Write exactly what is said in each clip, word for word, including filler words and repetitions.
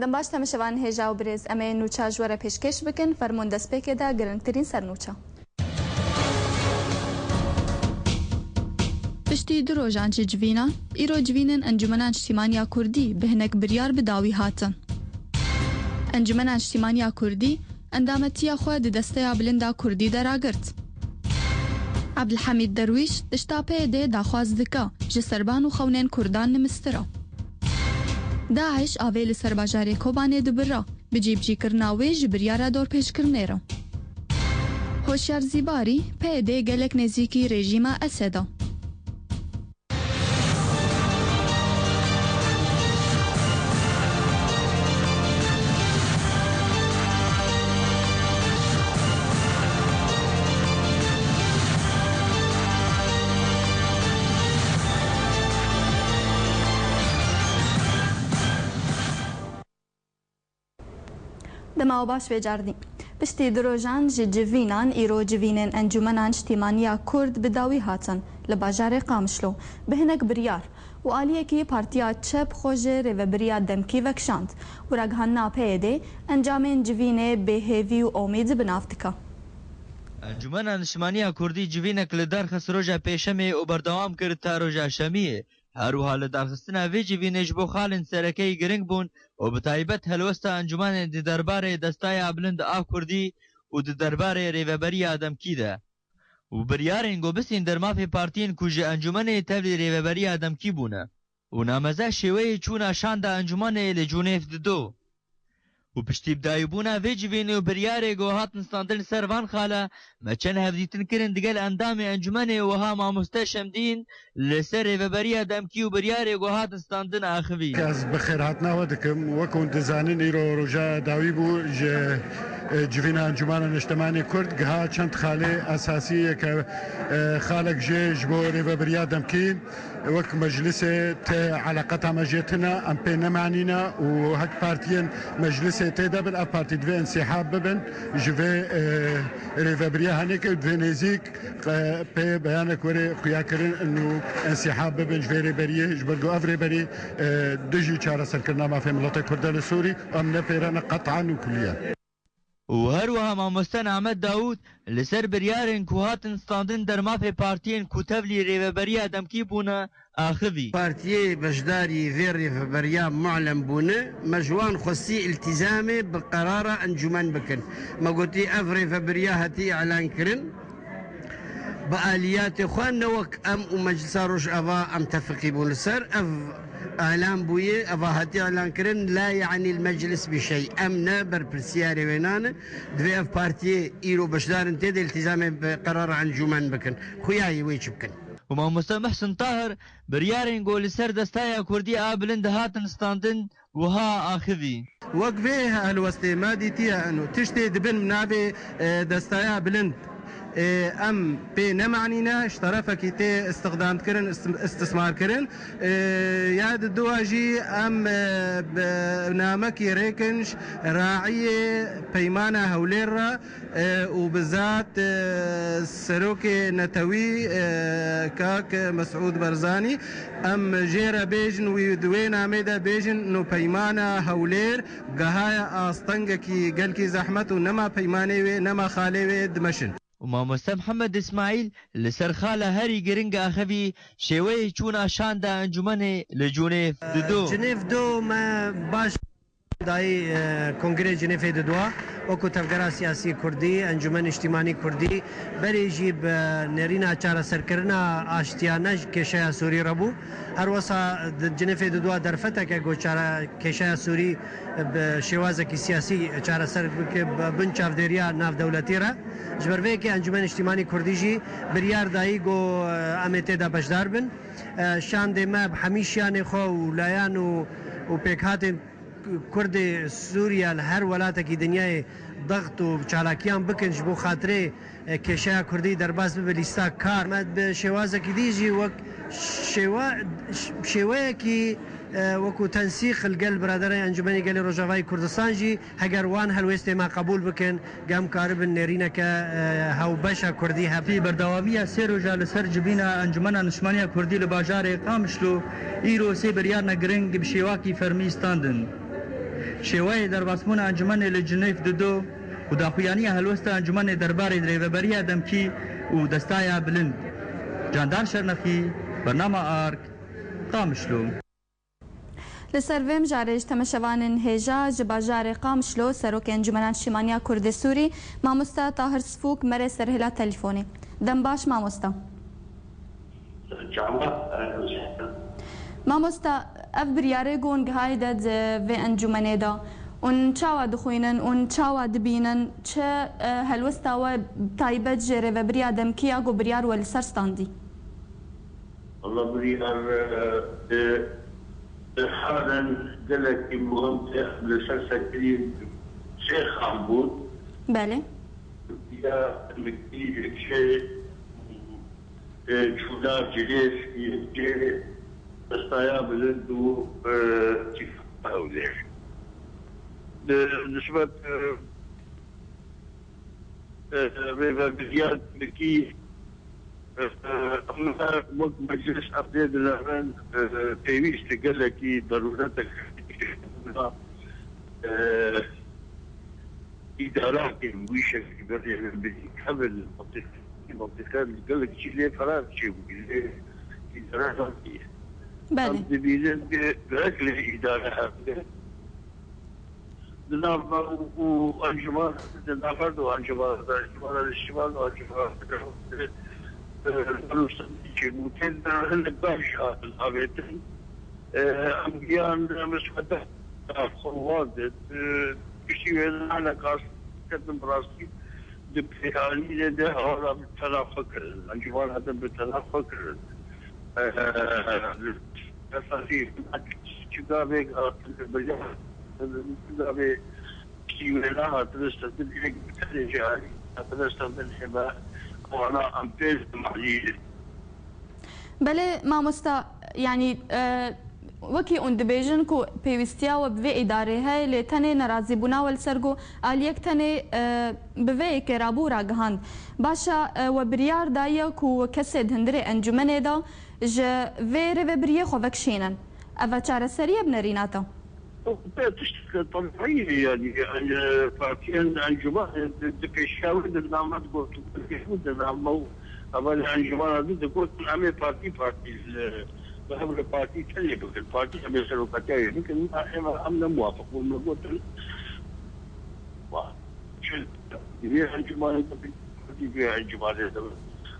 Dem baş temaşevanên hêja û birêz, em ê nûça ji we re pêşkêş bikin. Fermûn destpêkê de girîngtirîn sernûça. Piştî du rojan ji civînan, îro civînên Encûmena Niştîmaniya Kurdî bi hinek biryar bi dawî hatin. Encûmena Niştîmaniya Kurdî endametiya xwe di Desteya Bilind a Kurdî de ragirt. Abdulhamîd Derwîş tişta P Y D daxwaz dike ji serban û xewnên Kurdan nimistira. DAIŞ avê li ser bajarê Kobanê dibira, bi cîbicîkirina wê ji biryara dorpêçkirinê re. Hoşyar Zîbarî, P Y D gelek nêzîkî rejîma Esed e. Dema we baş vê cardî. Piştî du rojan ji civînan, îro civînên Encûmena Niştîmaniya Kurd bi dawî hatin li bajarê Qamişlo bi hinek biryar û aliyekî partiya çep xwe ji rêvebiriya demkî vekişand û ragihandina P Y D encamên civînê bêhêvî û omîd bi nav dike. Encûmena Niştîmaniya Kurdî civînek li dar xist roja Pêşemê û berdewam kir ta roja Şemiyê. Her wiha li darxistina vê civînê ji bo xalên serekeyî giring bûn û bi taybet helwesta encûmenê di derbarê Desteya Bilind a Kurdî û di derbarê Rêveberiya Demkî de û biryarên ku bisîn der mafê partiyên ku ji encûmenê tevlî Rêveberiya Demkî bûne û nameze şêweyê çûna şanda encûmenê li Cûnêv dido. Û piştî bidawîbûna vê civînê û biryarê ku hatin standin li ser van xala, me çend hevdîtin kirin digel endamê encûmenê, wiha mamoste Şemdîn li ser rêveberiya demkî û biryarê ku hatin standin axivî. Ez bi xêrhatina we dikim. Wek hûn dizanin, îro roja dawî bû ji, e, civîna Encûmena Niştimanî Kurd. Giha çend xalê esasî yeke, e, xalek jê ji bo rêveberiya demkî. Wek meclisê te eleqeta me jê tune, em pê nemanîne û hek partiyên meclisê tê de bin, ev partî divê însîhab bibin ji vê, e, rêvebiriya henêkê û divê nêzîk, e, pê beyanek were xuyakirin û însîhab bibin ji vê rêberiyê, ji ber ku ev rêberî, e, dijî çareserkirina mafê miletê Kurd e li Sûrî, em ne pê re ne qet'an û kulliyen. Û her wiha mamoste Ahmet Dawûd li ser biryarên ku hatin standin dermafê partiyên ku tevlî rêveberiya demkî bûne, axivî. Partiyê beşdarî vê rêveberiya mu'lem bûne, me ji wan xwestî îltîzamê bi qerara encûmen bikin. Me gotî ev rêveberiya hatî îlan kirin. Bi aliyatê xwe, ne wek em û Meclisa Rojava em tefiqî bûn li ser. Ev îlan bûye, eva hatî îlan kirin, la yanî l-meclis bi şey. Em ne berpirsiyarê wê nane. Divê ev partiyê îro beşdar in tê de îltîzamê bi qerara encûmen bikin. Xuyayê wê çi bikin? Û mamoste Muhsin Tahir biryarên ku li ser Destaya Kurdî a Bilind hatin standin, wiha axivî. Wek vê helwestê me dîtiye eno tiştê dibin navê, e, Destaya Bilind, e, em pê nemanîne, ji terefekî tê istiqdamkirin, ist-, istismarkirin. E, ya di dua jî em, e, bi namekî rêkin ji raiyê Peymana Hewlêr re, e, û bi zat, e, serokê netewî, e, kak Mesûd Barzanî, em jê re bêjin, wî di wê namê de bêjin, no Peymana Hewlêr gehaya astengekî gelkî zehmet û nema peymanê wê, nema xalê wê dimeşin. Û mamoste Mihemed Îsmaîl li ser xala herî giring axivî şêweyê çûna şanda encûmenê li Cûnêv dido. Cinêv do me baş dayî, e, Kongrê Cinêfê didwa, wekû tevgera siyasî kurdî, Encûmen Niştîmanî Kurdî, berê jî bi nêrîna çareserkirina aştiyane ji kêşeya Sûrî re bû. Her wesa di Cinêfê didwa derfeteke ku çare-, kêşeya Sûrî bi şêwazekî siyasî çareser bike bi bin çavdêriya navdewletî re. Ji ber vê yekê Encûmen Niştîmanî Kurdî jî biryar dayî ku, e, em ê tê de beşdar bin. E, şandê me bi hemî şiyanê xwe û layan û, û pêkhatên Kurdê Sûriye li her welatekî dinyayê dext û çalakiyan bikin ji bo xatirê, e, kêşeya Kurdî derbas bibe lîsta kar. Me bi şêwazekî dî jî wek şêwa-, şêweyekî, e, wekû tensîq li gel biraderên Encûmenê Gelê Rojavayê Kurdistan jî, heger wan helwêstê me qebûl bikin, em karibin nêrîneke, e, hewbeşa Kurdî hebe. Piştî berdewamiya sê roja li ser civîna Encûmena Niştimaniya Kurdî li bajarê Qamişlo, îro sê biryarna giring bi şêwakî fermî standin. Şêweyê derbasbûna encûmenê li Cinêv dido û daxuyaniya helwesta encûmenê derbarê rêveberiya demkî û destaya bilind. Candar Şernexî, bernama Ark, Qamişlo. Li ser vê mijarê ji temeşevanên hêja ji bajarê Qamişlo, Serokê Encûmena Niştîmaniya Kurdê Sûrî, Mamosta Tahir Sifûk, me re serhêla telîfonê. Dem baş, mamosta. Çawa, e, Mamosta, ev biryarê ku hûn gihayî de di vê encûmenê de, hûn çawa dixwînin, hûn çawa dibînin, çi, e, helwesta we taybet ji rêvebiriya demkî ya ku biryar we li ser standî? Wala biryar, e, di, di halên gelekî muhim de li ser sekinî sê xam bûn. Belê. Ya demkî, yekê, e, Çûna Cilêv, yekê Destaya Bilind û, e, Tîfa Hewlêr. Di nisbet, e, e, rêvebiriya demkî, e, e, em wek meclis em dê dinêrin, e, pêwîst e gelekî derûretek, e, îdarakên wî şeklî bi rêvebirî kevin, mantîqî, mantîqe gelek jî lê ferar çêbûyî, lê îdare nabîye. Belê. Em dibînin ku gerek lê îdare hebin. Di nav me û, û encûman, di nav her du encûman de, encûmana niştiman û encûmana, e, danûstandî çêbû. Tê de hinek bev jî hatin avêtin. E, em giyan, em misbete xwe wan de, e, piştî wê ne nekas ketin bi rastî di pêkanînê de hewla bi tena xwe kirin. Encûman hatin bi tena xwe kirin. E, esasî çi gavê hatin, çi gavê piştî wê nehatine standin, yek bi tenê jî hatine standin, hême wana em pê malî. Belê mamosta, yanî, e, wekî hûn dibêjin ku pêwîstiya we bi vê îdarê heye, lê tenê nerazîbûna we li ser ku aliyek tenê, e, bi vê yekê rabû ragihand. Baş e, e, we biryar daye ku kesê di hundirê encûmenê de ji vê rêvebiriyê xwe vekişînin. Ev e çareseriyê bi nerîna te? Tiştek tebîî ye, yanî, e, partiyên encûmen, e, di, di pêşiya wê di nava gotinên wî di nava û hevalên encûmena dî digotin, em ê partî partî, e, bi hev re partî tenê bikin, partî em ê serokatiya wê bikin, em, em ne muwafiq bûn, me gotin, wa, çi, vê encûmenê de bin, partî vê encûmenê de bin.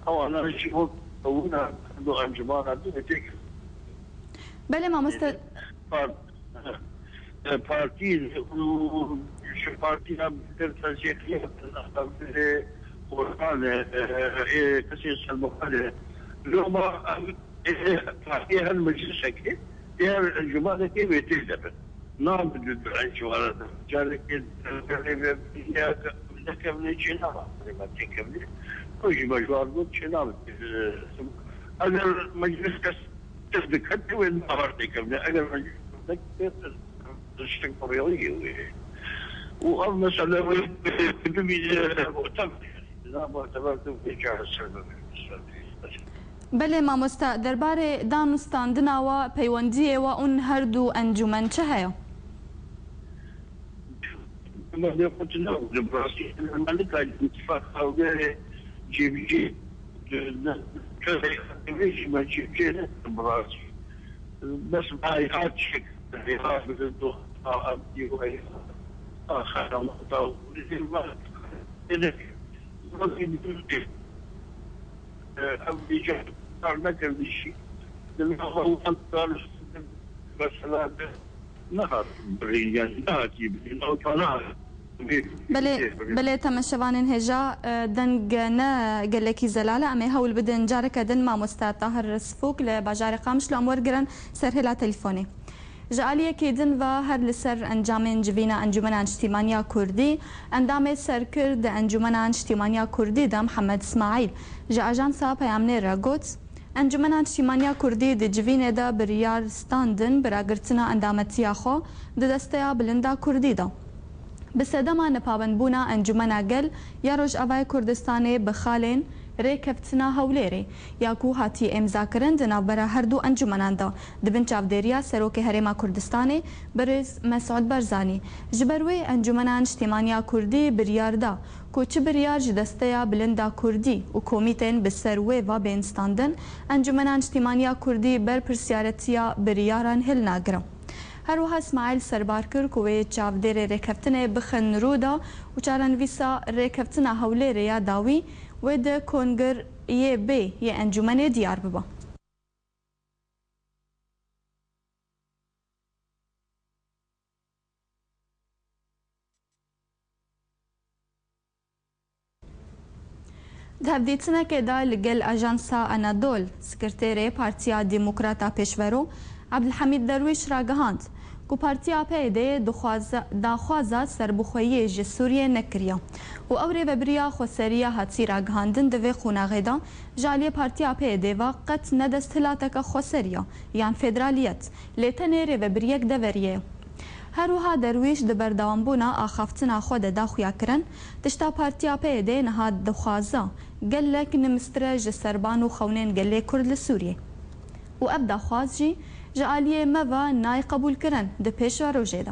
Ewana jî wek ewina du encûmena dî têk. Belê mamoste. Par-, e, partî û ji partiya Bedir Tezîqî, Bedir Qorxan e, e, e, kesê Selmixan e. Loma em, e, e, partiyê her meclisekê, her encûmanekê wê tê de bin. Nabin du, du encûmana de. Carekê, e, e, e, nekevne çê nava, têkevne. Ew jî me ji wan got çê nabin. E, eger meclis kes Tişt dikete wê nava têkevne. Eger me nekete, tiştek rêwî ye wê. Û ev mesele wê bibîne muteber. Nava teber tu vê çareser bibe. Belê mamosta, derbarê danûstandina we, peywendiyê we ûn her du encûmen çi heye? Li rastî, me nikarî îtîfaq Hewlêrê cêbicî, ne, ne, ne, jî me cêbicî nekirin bi rastî. Bes me heyhat çêkir, heyhat bi doxa Ebdî û heyhat a Xeramata û li vê me tênekirin. Rastî bi dûr tê. Em vêca kar nekirin jî. Di nava wan kar mesela de Nehat birîn, yanî nehatiye birîn, ew tane Belê, belê, temeşevanên hêja, e, deng ne gelekî zelal e. Em ê hewl bidin careke din mamoste Tahir Sifûk li bajarê Qamişlo em wergirin ser hêla telîfonê. Ji aliyekê din ve her li ser encamên civîna Encûmena Niştîmaniya Kurdî, endamê serkir di Encûmena Niştîmaniya Kurdî de Mihemed Îsmaîl ji Ajansa Peyamnêr re got, Encûmena Niştîmaniya Kurdî di civînê de biryar standin bi ragirtina endametiya xwe di desteya bilind a Kurdî de. Bi sedema nepabendbûna Encûmena Gel ya Rojavayê Kurdistanê bi xalên Rêkeftina Hewlêrê ya ku hatiye îmzakirin di navbera her du encûmenan de, di bin çavdêriya Serokê Herêma Kurdistanê, Birêz Mesûd Barzanî. Ji ber wê Encûmena Niştîmaniya Kurdî biryar da ku çi biryar ji Desteya Bilind a Kurdî û komîtên bi ser wê va bên standin, Encûmena Niştîmaniya Kurdî berpirsiyaretiya biryaran hilnagire. Her wiha Îsmaîl serbar kir ku wê çavdêrê rêkeftinê bixin rû de û çarenivîsa rêkeftina Hewlêrê ya dawî wê di kongireyê bê yê encûmenê diyar bibe. Di hevdîtinekê de li gel Ajansa Anadol, Sekreterê Partiya Demokrat a Pêşvero, Abdulhamîd Derwîş ragihand ku Partiya P Y D dixwaza, daxwaza serbixweyiyê ji Sûriyê nekiriye û ew rêvebiriya xweseriya hatî ragihandin di vê qonaxê de ji aliyê Partiya P Y D ve qet ne desthilateke xweseriya yan federaliyet, lê tenê rêvebiriyek deveriyê ye. Her wiha Derwîş di berdewambûna axaftina xwe de da xuyakirin, tişta Partiya P Y D niha dixwaze gelek nimistire ji serban û xewnên gelê Kurd li Sûriyê. Û ev daxwaz jî ji aliyê me ve nayê qebûlkirin di pêş ve rojê de.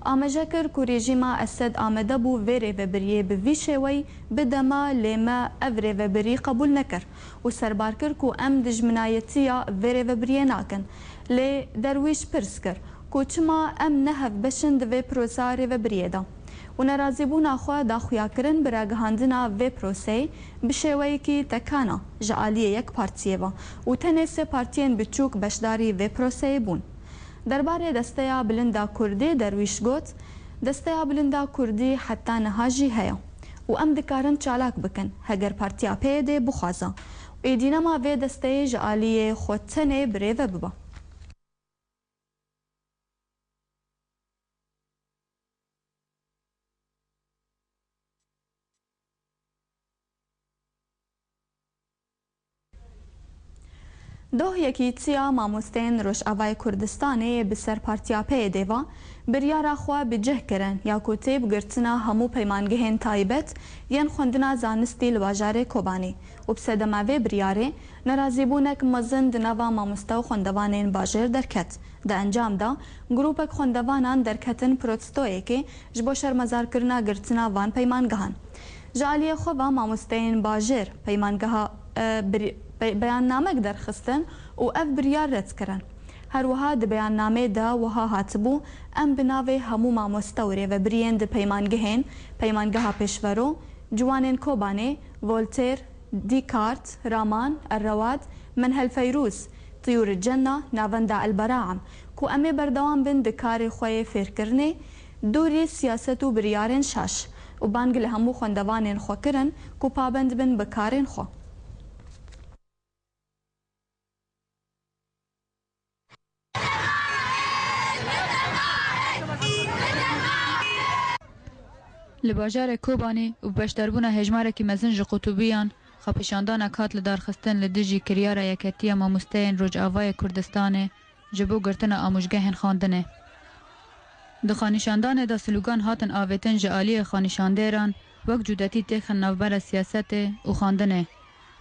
Amaje kir ku rejîma Esed amade bû vê rêvebiriyê bi vî şêweyî bide me, lê me ev rêvebirî qebûl nekir û serbar kir ku em dijminayetiya vê rêvebiriyê nakin. Lê Derwîş pirs kir ku çima em ne hevbeş in di vê proseya rêvebiriyê de û nerazîbûna xwe da xuyakirin bi ragihandina vê proseyê bi şêweyekî tekana ji aliyê yek partiyê ve û tenê sê partiyên biçûk beşdarî vê proseyê bûn. Derbarê Desteya Bilind a Kurdî Derwîş got, Desteya Bilind a Kurdî heta niha jî heye û em dikarin çalak bikin heger Partiya P Y D bixwaze û êdî nema vê desteyê ji aliyê xwe tenê birêve bibe. Doh Yekîtiya Mamosteyên Rojavayê Kurdistanê yê bi ser Partiya P Y D ve biryara xwe bi cih kirin ya ku tê bi girtina hemû peymangehên taybet yên xwendina zanistî li bajarê Kobanê û bi sedema vê biryarê nerazîbûnek mezin di nava mamoste û xwendevanên bajêr derket. Di encam de grûpek xwendevanan derketin protestoyekê ji bo şermezarkirina girtina van peymangehan. Ji aliyê xwe ve mamosteyên bajêr peymangeha, e, bir-, be-, beyannamek derxistin û ev biryar red kirin. Her wiha di beyannameyê de wiha hatibû, Em bi navê hemû mamoste û rêvebiriyên di peymangehên, Peymangeha Pêşvero, Ciwanên Kobanê, Voltêr, Dîkart, Raman, Errewad, Menhel Feyrûz, Tiyûr Cenna, Navenda El Beraam, ku em ê berdewam bin di karê xwe yê fêrkirinê, dûrî siyaset û biryarên şaş û bang li hemû xwendevanên xwe kirin ku pabend bin bi karên xwe. Li bajarê Kobanê û bi beşdarbûna hejmarekî mezin ji qutubiyan, xwepêşandanek hat lidarxistin li dijî kiryara Yeketiya Mamosteyên Rojavayê Kurdistanê ji bo girtina amûjgehên xwendinê. Di xwenîşandanê de slûgan hatin avêtin ji aliyê xwenîşandêran wek cudetî têxin navbera siyasetê û xwendinê,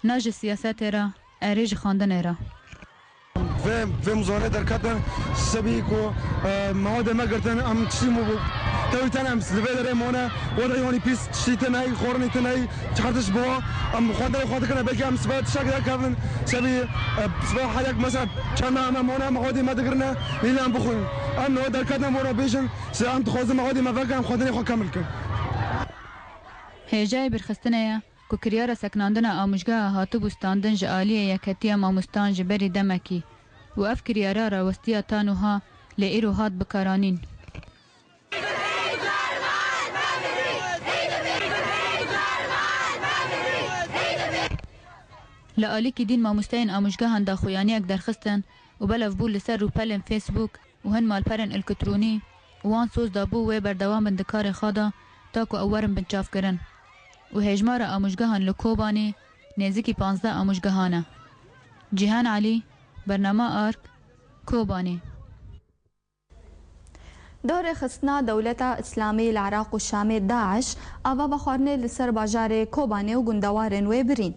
ne ji siyasetê re, erê ji xwendinê re. Vê, vê muzanê derketin, sebî ku, e, mewade me girtin, em tiştî mû bû. Tewî ten em li vê derê mane, wada yanî pîs tiştî tune, xwarinê tune, çartiş biwa, em xwendinê xwe dikine, belkî em sibe tiştek derkevin, sebî, e, sibe helek mesela çend me em mane, mewade me digirine, lîle em bixwin. Em newe derketin, wada bêjin, se em dixwazin mewade me vekin, em xwendinê xwe kemil kin. Hêjayê birxistinê ye ku kiryara sekinandina amûjgeha hatibû standin ji aliyê Yeketiya Mamostan ji berî demekî û ev kiryara rawestiya ta nûha lê îro hat bikaranîn. Li alîkî din mamosteyên amûjgehan daxuyaniyek derxistin û belav bû li ser rûpelên Facebook û hin malperên elektronî û wan soz dabû wê berdewam bin di karê xwe de ta ku ew werin binçavkirin û hejmara amûjgehan li Kobanê nêzîkî panzdeh amûjgehan e. Cîhan Elî, Bernama Ark, Kobanê. Doh rêxistina Dewleta Îslamî li Iraq û Şamê, DAIŞ, ava vexwarinê li ser bajarê Kobanê û gundewarên wê birîn.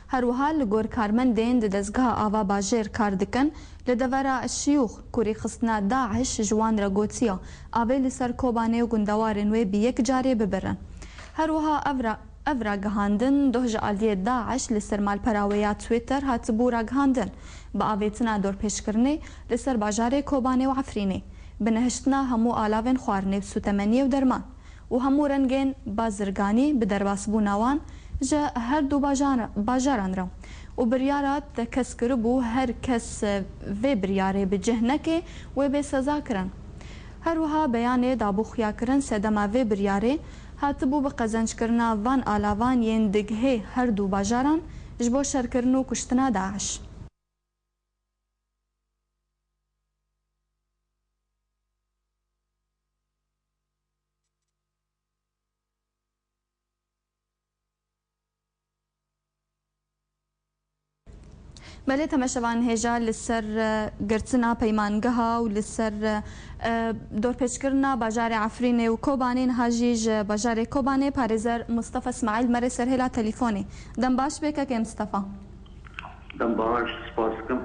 Her wiha li gor karmendên di dezgeha ava bajêr kar dikin, li devera Şiyûx ku rêxistina DAIŞ ji wan re gotiya avê li ser Kobanê û gundewarên wê bi yek carê bibirin. Her wiha ev ra-, ev ragihandin doh ji aliyê DAIŞ li ser malpera wê ya Twitter hatibû ragihandin, bi avêtina dorpêçkirinê li ser bajarê Kobanê û Efrînê, bi nehiştina hemû alavên xwarinê û sûtemeniyê û derman û hemû rengên bazirganî bi derbasbûna wan ji her du bajar-, bajaran re û biryara tekez kiribû her kes vê biryarê bi cih neke wê bê seza kirin. Her wiha beyanê dabû xuyakirin sedema vê biryarê hatibû bi qezenckirina van alavan yên digihê her du bajaran ji bo şerkirin û kuştina DAIŞ. Belê, temeşevan hêja li ser, e, girtina peymangeha û li ser, e, e, dorpêçkirina bajarê Efrînê û Kobanê niha jî ji bajarê Kobanê parêzer Mustafa Smaîl me rê ser hêla telîfonê. Dem baş bê kekê Mustafa. Dem baş, spas dikim.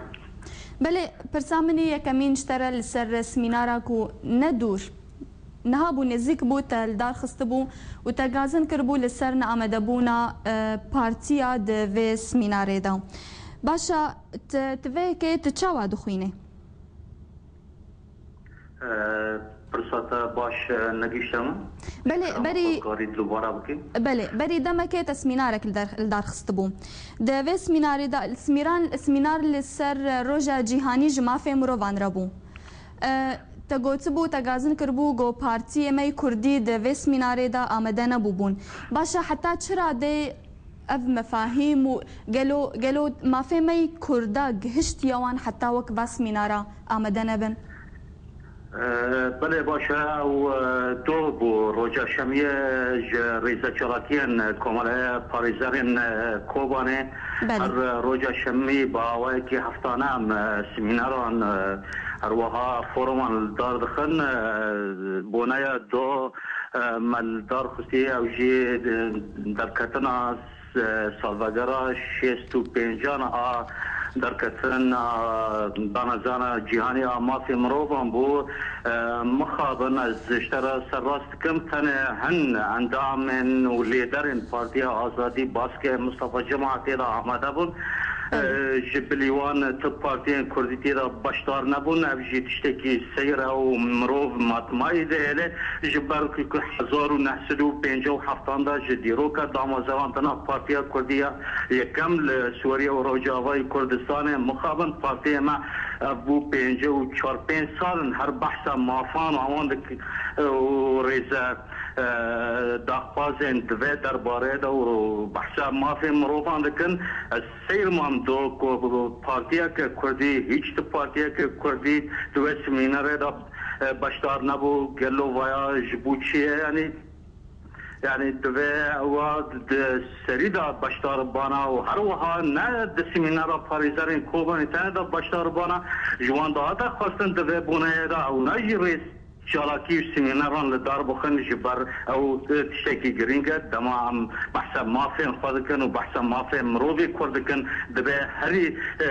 Belê, pirsa min î yekemîn ji te re li ser semînara ku ne dûr niha bû, nêzîk bû, te li dar xistibû û te gazin kiribû li ser neamadebûna, e, partiya di vê semînarê de. Baş e, tu, tu vê yekê tu çawa dixwînî? E, pirsa te baş, e, negihişte min. Belê, Kerem berî xwe karî dubara bikî. Belê, berî demekê te semînarek li dar, li dar xistibû. Di vê semînarê de, semîran-, semînar li ser, e, Roja Cîhanî ji Mafê Mirovan re bû. E, te gotibû, te gazin kiribû, got partiyê me yê Kurdî di vê semînarê de amade nebûbûn. Baş e, heta çi radeyê ev mefahîm û gelo, gelo mafê me yê Kurda gihiştiye wan heta wek va semînara amade nebin? E, belê baş e, ew, e, doh bû, roja şemiyê ji rêze çalakiyên, e, Komeleya Parêzerên, e, Kobanê. Belê. Her, e, roja şemî bi awayekî heftane em, e, semîneran, e, her wiha foruman li dar dixin, e, boneya doh, e, me li dar xistî, ew jî, e, derketina, e, salvegera şêst û pêncan a derketina danezana cîhanî a mafê mirovan bû. E, mixabin ez ji te re serrast dikim, tenê hin endamên û lêderên Partiya Azadî, baskê Mistefa Cema tê de amade bûn. E, ji bilî wan tu partiyên Kurdî tê de beşdar nebûn. Ev jî tiştekî seyr e û mirov matmayî dihêle. Ji ber ku hezar û neh sed û pêncî û heftan de ji dîroka damezrandina Partiya Kurdî ya yekem li Sûriye û Rojavayê Kurdistanê mixabin partiyê me, ev bû pêncî û çar pênc sal in her behsa mafan awan dik-, û rêze, e, daxwazên di vê derbarê de û behsa mafên mirovan dikin. Ez seyr mam do ku partiyeke Kurdî, hîç di partiyeke Kurdî di wê semînerê de, e, beşdar nebû. Gelo vaya ji bo çi ye? Yanî, yanî divê ewa di serî de beşdar bana û her wiha ne di semînera parêzerên Kobanê tenê de beşdar bana, ji wan dihate xwestin di vê boneyê de ew ne jî rêz çalakî û semîneran li dar bixin, ji ber ew, e, tiştekî girîng e. Dema em behsa mafên xwe dikin û behsa mafên mirovê Kurd dikin, divê herî, e,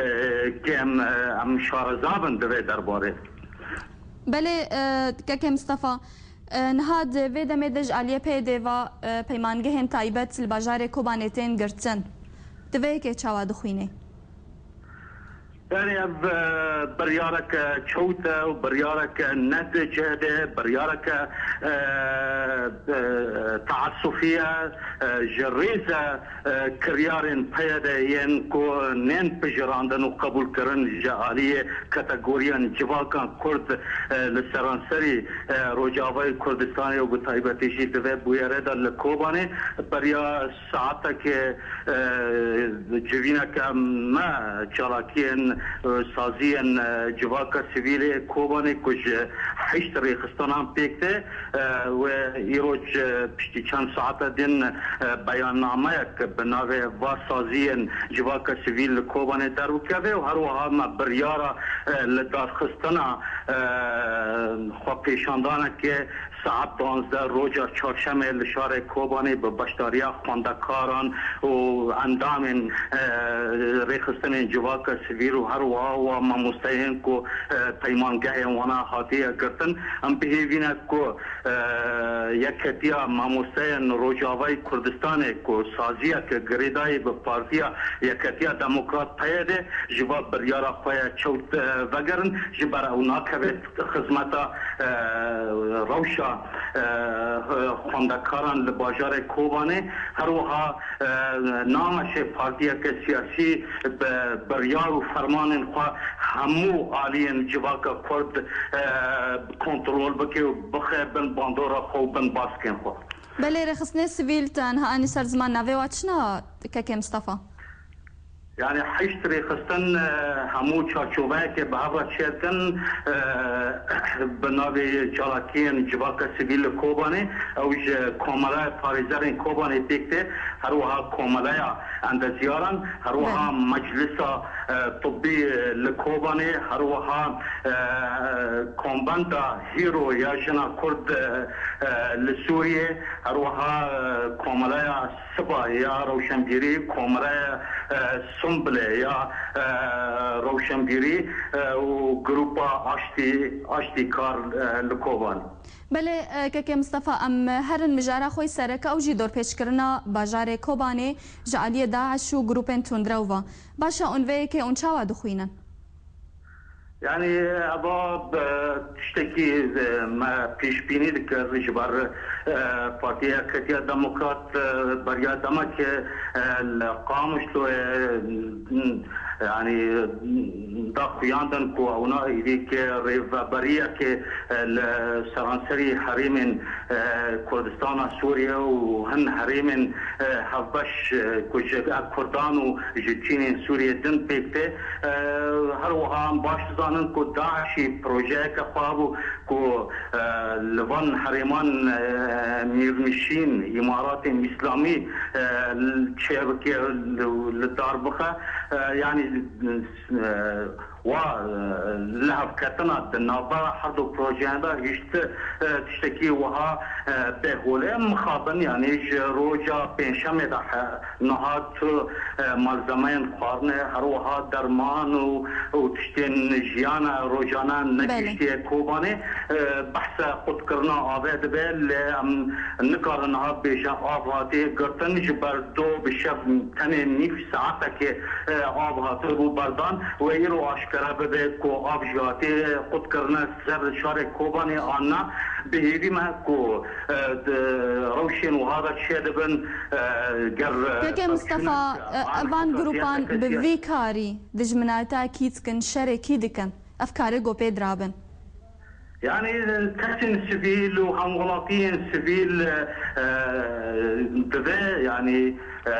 kêm, e, em şareza bin di vê derbarê. Belê, e, kekê Mistefa, e, niha di vê demê de ji aliyê P Y D'ê ve, e, peymangehên taybet li bajarê Kobanê tên girtin. Tu vê yekê çawa dixwînî? Yani ev, e, biryareke çewt e û biryareke ne di cih de, biryareke, e, e, teasufî ye, e, ji rêze, e, kiryarên P Y D'ê yên ku nên pijirandin û qebûlkirin ji aliyê kategoriyan civakan Kurd, e, li seranserî, e, Rojavayê Kurdistanê û bi taybetî jî di vê bûyerê de li Kobanê beriya saetekê, e, civîneke me çalakiyên, e, saziyên, e, civaka sivîlê Kobanê ku ji heşt rêxistanan pêk tê, e, wê îroj, e, piştî çend saete din, e, beyannameyek bi navê va saziyên civaka sivîl li Kobanê derwikeve û her wiha me biryara, e, li darxistina, e, xwepêşandaneke Saet duwazdeh roja çarşemê li şarê Kobanê bi beşdariya xwendekaran û endamên, e, rêxistinên civaka sivîl û her wiha wa mamosteyên ku, e, peymangehên wana hatiye girtin. Em bihêvî ne ku, e, Yeketiya Mamosteyên Rojavayê Kurdistanê ku saziyeke girêdayî bi Partiya Yeketiya Demokrat P Y D ji va biryara xwe ya çewt, e, vegerin, ji ber ew nakeve xizmeta, e, rewşa, e, xwendekaran li bajarê Kobanê. Her wiha, e, nameşe partiyeke siyasî bi biryar û fermanên xwe hemû aliyên civaka Kurd, e, kontrol bike û bixe bin bandora xwe û bin baskên xwe. Belê, rêxistinê sivîl tenha anî ser ziman navê wa çi ne, kekê Mistefa? Yani heşt rêxistin, e, hemû çarçoveyeke bi hev re çêdikin, e, bi navê çalakiyên civaka sivîl li Kobanê, ew ji Komeleya Parêzerên Kobanê pêk tê, her wiha Komeleya Endeziyaran, her wiha Belê. Meclisa, e, Tibbî li Kobanê, her wiha, e, Kombenda Hîro ya Jina Kurd, e, e, li Sûriyê, her wiha, e, Komeleya Siba ya Rewşenbîrî, Komeleya, e, Sumbilê ya, e, Rewşenbîrî, e, û Grupa Aştî, Aştî Kar, e, li Kobanê. Belê, e, kekê Mistefa, em herin mijara xwe sereke ew jî dorpêçkirina bajarê Kobanê ji aliyê DAIŞ û grûpên tundrew ve. Baş e, hûn vê yekê hûn çawa dixwînin? Yani, eva, e, tiştekî, e, me pêşbînî dikir ji ber, e, Partiya Yeketiya Demokrat, e, beriya demekê, e, li Qamişloyê, e, yani, da xuyandin ku ewna êdî ke rêveberiyeke, e, li seranserî herêmên, e, Kurdistana Sûriye û hin herêmên, e, hevbeş, e, ku ji Kurdan û ji çînên Sûriyê din pêk tê. E, her wiha em baş dizanin ku DAIŞî projeyeke xwe hebû ku, e, li van herêman, e, mîrnişîn, Îmaratên Îslamî, e, çêbike, li, li dar bixe. E, yanî, e, wa, e, lihevketina di navbera her du projeyan de hîç ti, e, tiştekî wiha, e, bê holê. Mixabin, yanî ji roja pêncşemê de he-, niha tu, e, malzemeyên xwarinê, her wiha derman û, û tiştên jiyana rojane Belê. negihiştiye Kobanê. E, behsa qutkirina avê dibe, lê em nikarin niha bêjin av hatiye girtin, ji ber do bi şev tenê nîv saetekê, e, av hatibû berdan. Wê îro aşkere bibe ku av jî hatiye qutkirine ser şarê Kobanê an na. Bi hêvî me ku, e, di rewşên wiha de çêdibin, e, ger, e, Kekê Mistefa, e, evan grûpan bi vî karî dijminayeta kî dikin, şerê kî dikin? Ev karê ku pê dirabin. Yani, kesên sivîl û hemwelatiyên sivîl, e, e, divê, yani, e,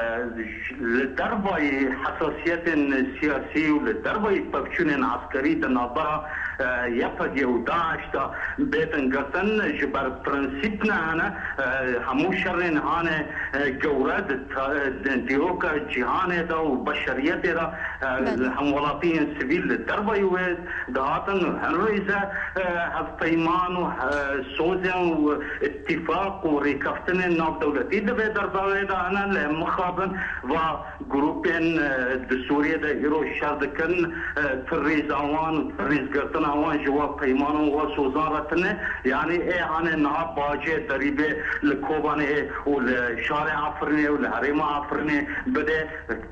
li dervayî hesasiyetên siyasî û li dervayî pevçûnên eskerî di navbera, e, Y P G û DAIŞ de bêtin girtin, ji ber prensîp ne hene, e, hemû şerên hane, e, gewre di ta-, di dîroka cîhanê de û beşeriyetê de, e, Belê. hemwelatiyên sivîl li dervayî wê dihatin û hin rêze, e, hevpeyman û, e, sozên û îtîfaq û rêkeftinên navdewletî di vê derbarê de hene, lê mixabin va grûpên, e, di Sûriyê de îro şer dikin, e, ti rêza wan û ti rêzgirtina wan ji wa peyman û wa sozan re tune. Yanî ê hane niha bacê derîbê li Kobanê û li şarê Efrînê û li herêma Efrînê bide.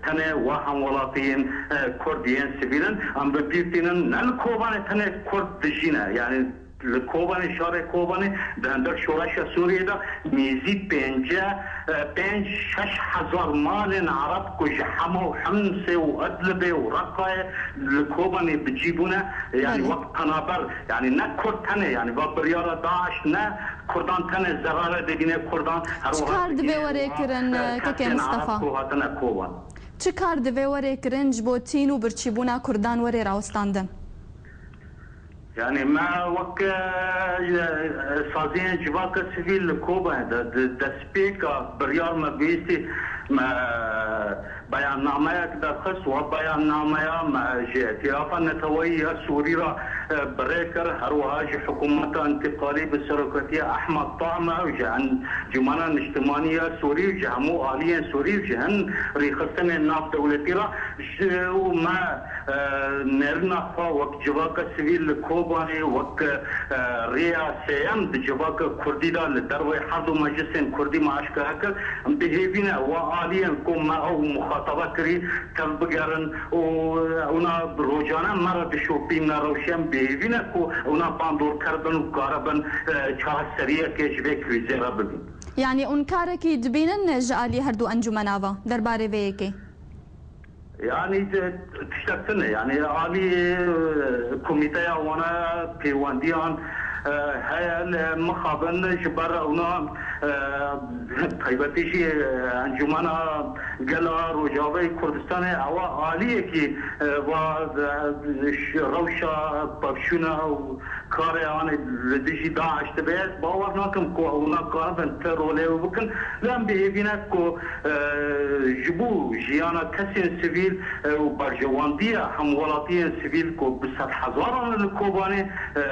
Tenê wa hemwelatiyên, e, Kurd yên sivîl in. Em bi bîr tînin, ne li Kobanê tenê Kurd dijîne. Yanî li Kobanê, şarê Kobanê, di hindek şoreşa Sûriyê de nêzî pêncî, e, pênc şeş hezar malên Ereb ku ji Hema û Himsê û Idlibê û Reqayê li Kobanê bi cî bûne. Yanî Belê. wek penaber, yanî ne Kurd tenê, yanî va biryara DAIŞ ne Kurdan tenê zerare dibîne Kurdan, her Çi wiha kar divê digihê were wiha, kirin, e, kekê kesên Mistefa? Ereb ku hatine Koban. Çi kar divê were kirin ji bo tîn û birçîbûna Kurdan were rawestandin? Yani me wek, e, saziyên civaka sivîl li Kobanê de, di destpêka biryar me bihîstî, Me beyannameyek derxist, wa beyannameya me ji Îtîlafa Neteweyî ya Sûrî re, e, bi rê kir, her wiha ji hikûmeta întîqalî bi serokatiya Ehmed Taame û ji Encûmena Niştimanî ya Sûrî û ji hemû aliyên Sûrî û ji hin rêxistinên navdewletî re ji, û me, e, nêrîna xwe wek civaka sivîl li Kobanê, wek, e, rêya sêyem di civaka kurdî de li derveyî her du meclisên kurdî me aşkere kir. Em bi hêvî ne wa aliyên ku me ew muxataba kirî tev bigerin û ewna rojane me re dişopîne rewşê, em bi hêvî ne ku ewna bandorker bin û karibin, e, çareseriyekê ji vê krîzê re bibîn. Yanî hûn karekî dibînin ji alî her du encûmena ve derbarê vê yekê? Yanî, e, tiştek tune. Yanî alî, e, komîteya wana pêwendiyan, e, heye, lê mixabin ji ber ewna, e, taybetî jî, e, Encûmena Gela Rojavayê Kurdistanê ewa aliyekî, e, va, e, ş-, rewşa pevçûna û karê anê li dijî DAIŞ dibe. Ez bawer nakim ku ew nakaribin ti rolê ew bikin. Lê em bi hêvî ne ku, e, ji bo jiyana kesên sivîl, e, û berjewendiya hemwelatiyên sivîl ku bi sedhezaran li Kobanê, e,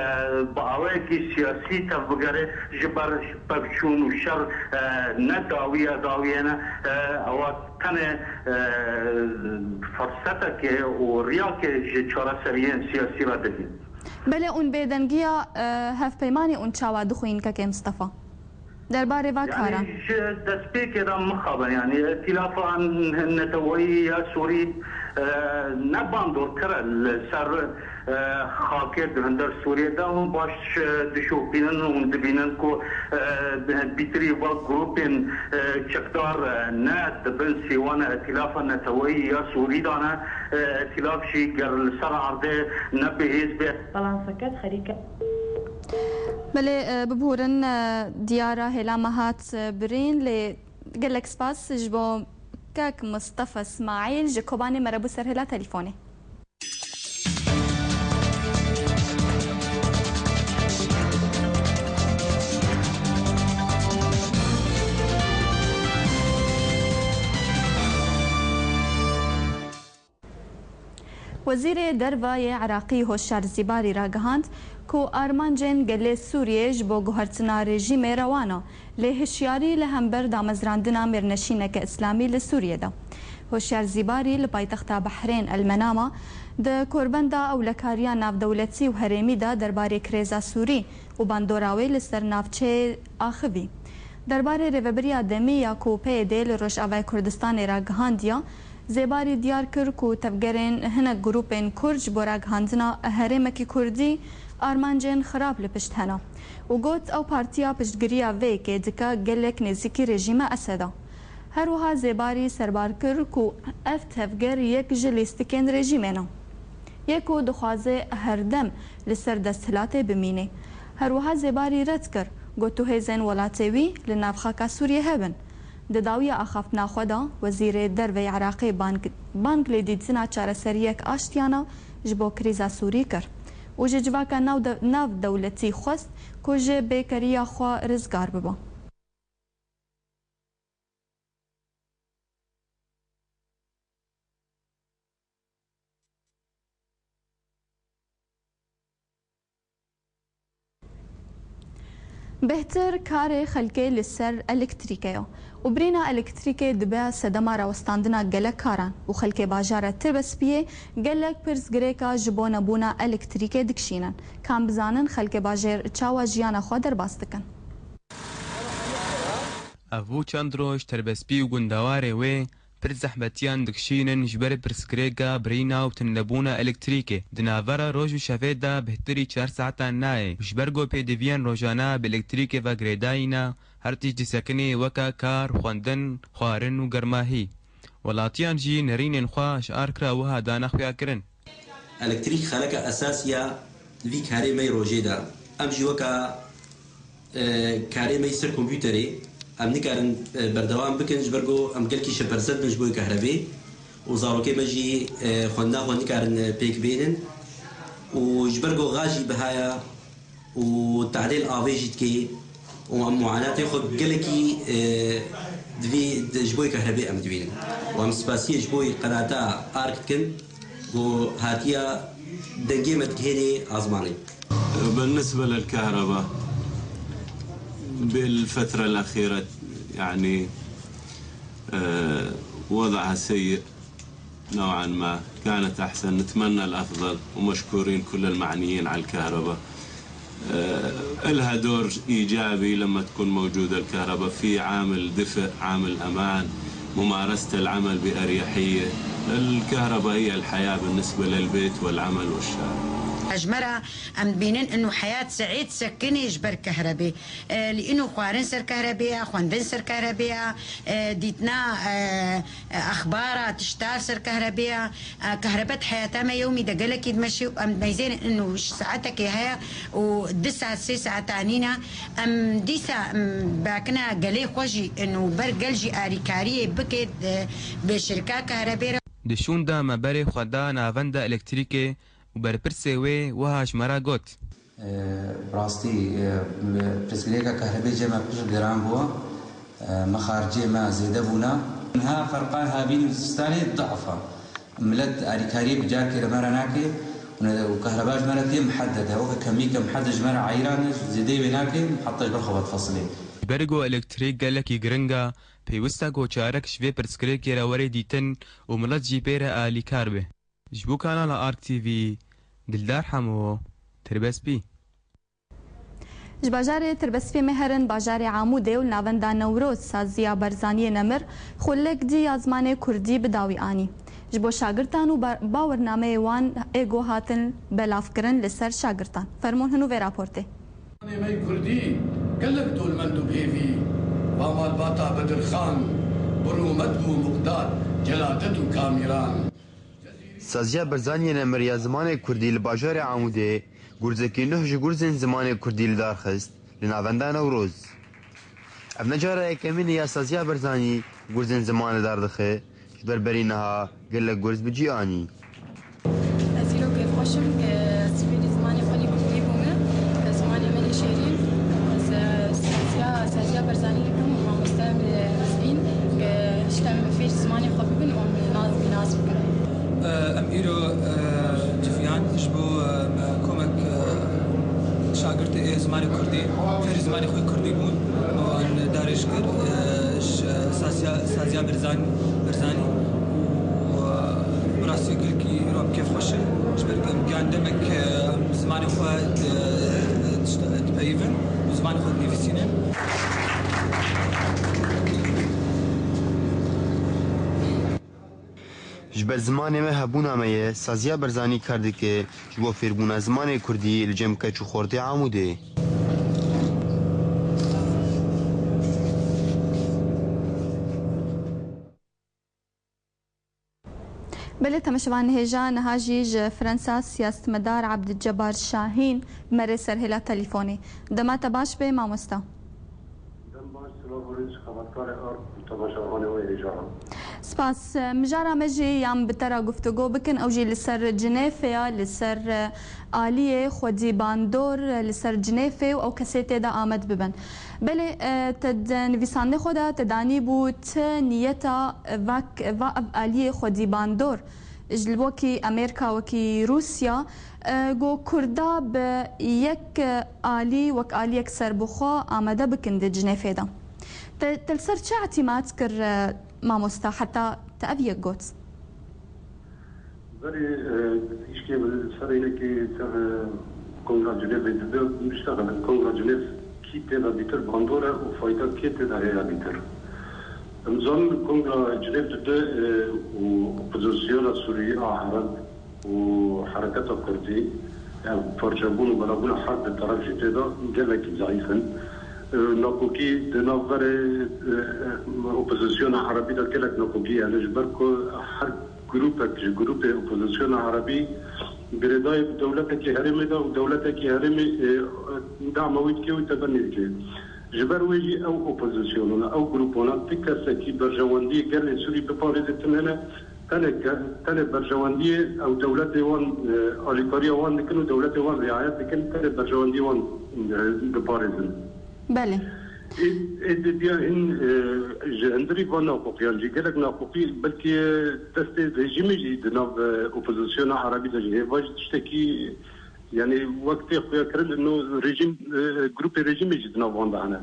bi awayekî siyasî tev bigere, ji ber pevçûn û şer, e, ne dawiya dawiyê ne, e, ewa tenê, e, fersetekê û riyakê ji çareseriyên siyasî re dibîn. Belê, hûn bêdengiya, e, hevpeymanê hûn çawa dixwîn, Kekê Mistefa? Derbarê va karan. Yanî ji destpêkê de mixabin, yanî Îtîlafa Neteweyî ya Sûrî, e, ne bandorker e li ser, e, xakê di hundir Sûriyê de, hûn baş, e, dişopînin û hûn dibînin ku, e, pîtirî va grûpên, e, çekdar, e, ne di bin sêwana Îtîlafa Neteweyî ya Sûrî de ne, e, Îtîlaf jî ger li ser erdê ne bihêz be. Balanseket xerîke. Belê, e, bibûrin, e, diyara hêla me hat, e, birîn, lê gelek spas ji bo kek Mistefa Smaîl ji Kobanê me re bû ser hêla telîfonê. Wezîrê Derve yê Iraqî Hoşyar Zîbarî ragihand ku armancên gelê Sûriyê ji bo guhertina rejîmê rewan e, lê hişyarî li hember damezrandina mêrneşîneke îslamî li Sûriyê de. Hoşyar Zîbarî li paytexta Behrên El Menama di korbenda ewlekariya navdewletî û herêmî de derbarê krêza Sûrî û bandora wê li ser navçeyê axivî. Derbarê rêvebiriya demî ya ku P Y D li Rojavayê Kurdistanê ragihandiya, Zêbarî diyar kir ku tevgerên hinek grûpên Kurd ji bo ragihandina herêmekî Kurdî armancên xirab li pişt hene û got, ew partiya piştgiriya vê yekê dike gelek nêzîkî rejîma Esed e. Her wiha Zêbarî serbar kir ku ev tevger yek ji lîstikên rejîmê ne. Yê ku dixwaze herdem li ser desthilatê bimîne. Her wiha Zêbarî red kir, got, tu hêzên welatê wî li nav xaka Sûriyê hebin. Di dawiya axaftina xwe de, Wezîrê Derve yê Iraqê bang, bang li dîtina çareseriyek aştiyane ji bo krîza Sûrî kir û ji civaka nav de, navdewletî xwest ku ji bêkeriya xwe rizgar bibe. Bêhtir karê xelkê li ser elektrîkê ye û birîna elektrîkê dibe sedema rawestandina gelek karan û xelkê bajara Tirbespiyê gelek pirsgirêka ji bo nebûna elektrîkê dikişînin. Ka em bizanin xelkê bajêr çawa jiyana xwe derbas dikin. Ev bû çend roj Tirbespî û gundewarê wê pir zehmetiyan dikişînin ji ber pirsgirêka birîna û tunebûna elektrîkê. Di navbera roj û şevê de bêhtirî çar saetan nayê û ji ber ku pêdiviyên rojane bi elektrîkê ve girêdayî ne, her tişt disekinê weke kar, xwendin, xwarin û germahî. Welatiyan jî nerînên xwe ji arkira wiha dane xuyakirin. Elektrîk xeleka esasî ya vî karê me yê rojê de. Em jî weka, e, karê me yê ser kompûterê em nikarin, e, berdewam bikin, ji ber ku em gelkî şepersed bin ji bo yê kehrevê û zarokê me jî, e, xwendina xwe nikarin, e, pêk bênin û ji ber ku gaz jî biha ye û tehlê li avê jî dikê, û em muanatê xwe gelekî, e, divî, di, ji bo yê kehrebê em dibînin. Û em spasiyê ji bo yê qenata ARK dikin ku hatiya dengê me digihênê azmanê. بالنسبة للكهرباء، بالفترة الأخيرة، يعني، آه، وضعها سيء نوعا ما، كانت أحسن. نتمنى الأفضل، ومشكورين كل المعنيين على الكهرباء. آه، إلها دور إيجابي لما تكون موجودة الكهرباء، في عامل دفء، عامل أمان، ممارسة العمل بأريحية. الكهرباء هي الحياة بالنسبة للبيت والعمل والشارع. Ji me re em dibînin inu heyat seîd sekinê ji ber kehrebê. E, li inu xwarin ser kehrebê ye, xwendin ser kehrebê ye, e, dîtina, e, e, exbara, tiştar ser kehrebê ye. E, kehrebe di heyata me yewmî de gelekî dimeşê û em dibeyzênin inu ji saetekê heye û du saet, sê saeta nîne. Em dîsa, em, bakine gelê xwe jî inu ber gel jî arîkariyê bike, e, bi şirka kehrebê re. Di şûnda me berê xwe da navenda elektrîkê û berpirsê wê wiha ji me re got. Bi rastî, pirsgirêka kehrebê cê me pir giran bû. Mixarciyê me zêde bûne. Niha ferqa havîn û zistanê diaf e. Milet alîkariyê bi carkê re me re nake û ne, û kehreba ji me re tê muhedded e. Weke kemî ke muhedded ji me re eyran e, zêdeyê wê nake, heta ji ber xwe vedifesilê. Ji ber ku elektrîk gelekî giring e, pêwist e ku çarek ji vê pirsgirêkê re were dîtin û milet jî pê re alîkar be. Ji bo Kanala Ark T V, Dildar Hemo, Tirbespî. Ji bajarê Tirbespî me herin bajarê Amûdê û li navenda Newroz saziya Barzaniyê Nemir xulek dî ya zimanê kurdî bi dawî anî. Ji bo şagirtan û ba-, bawernameyê wan ê go hatin belavkirin li ser şagirtan. Fermûn hin û vê raportê. Zimanê me kurdî gelek dolmend û bihêvî, va malbata Bedirxan, bi rûmet bû Muqdad, Celadet û Kamîran. Saziya Barzaniyê Nemir ya zimanê kurdî li bajarê Amûdê gurzekî nuh ji gurzên zimanê kurdî li dar xist, li navenda Newroz. Ev ne cara yekemîn e ya saziya Barzanî gurzên ziman li dar dixe, ji ber berî niha gelek gurz bi cî anî. Ez îro kêfxweş im ke ez fêrî zimanê xwe yê kurdî bûme, ke zimanê min ê şêrîn. Ez, e, saziya, saziya Barzanî dikim û mamoste em, e, ez bîn ke hişte em fêrî zimanê xwe bibin û em nas, nas bikin. Em îro, e, civiyan ji bo, e, komek, e, şagirtê ê zimanê kurdî, fêrî zimanê xwe kurdî bûn û wan darêj kir, e, ji saziya, saziya Birzan-, Birzanî û, e, bi rastî gelkî îro em kêfxweş in, ji ber ku em giyan demek, e, em zimanê xwe di-, di-, dipeyivin û zimanê xwe dinivîsînin. Ji ber zimanê me hebûna me ye, saziya Barzanî kar dike ji bo fêrbûna zimanê kurdî li cem keç û xortê Amûdê. Belê, temaşevan hêja niha jî ji Fransa siyasetmedar Abdulcebar Şahîn bi me re ser hêla telîfonê. Dema te baş be mamosta. Dem baş, silav û rêz ji xebatkarê Ark û temaşevanê wê hêja re. Spas. Mijara me jî yan bi te re guftûgo bikin, ew jî li ser Cinêfê ya, li ser, e, aliyê xwedî bandor, e, li ser Cinêfê û ew kesê tê de amed bibin. Belê, e, te di nivîsandinê xwe de te danîbû ti niyeta, e, vak-, va ev aliyê xwedî bandor ji wekî Amerîka, wekî Rûsya, e, ku Kurda bi yek, e, alî, wek aliyek serbixwe amade bikin di Cinêfê de. Te, te li ser çi îtîmat kir, e, mamosta, heta te ev yek got? Berê, e, tişkê bi serê yekê ser, e, Kongra Cinêvê dibe, biştexilin Kongra Cinêv kî tê de bîtir bandor e û fayda kê tê de heye bîtir. Em zanin Kongra Cinêv dibe, e, û opozisyona Sûriyê a Ereb û hereketa Kurdî, ev parçebûn û belabûna her di teref jî tê de gelekî zeîf in. E, nakokî di navberê, e, e, opozisyona Erebî de gelek nakokî hene, ji ber ku her grûpek ji grûpê opozisyona Erebî girêdayî bi dewletekî herêmê de û dewletekî herêmê, e, dama wî dike û tebennî dike. Ji ber wê jî ew opozîsyonana, ew grûpana ti kesekî berjewendiyê gelê Sûrî biparêze tune ne, tenê ke-, tenê berjewendiyê ew dewletê wan, e, alîkariya wan dikin û dewletê wan riayet dikin, tenê berjewendiyê wan, e, diparêzin. Belê. Ê, ê didiya hîn, e, ji hindirî van naxwexiyan jî gelek naxwexî belkî destê rejîmê jî di nav, e, opozisyona erebî de jî hê. Va jî tiştekî, yanî wek tê xuya kirin, no rejîm, e, grûpê rejîmê jî di nav wan de hene.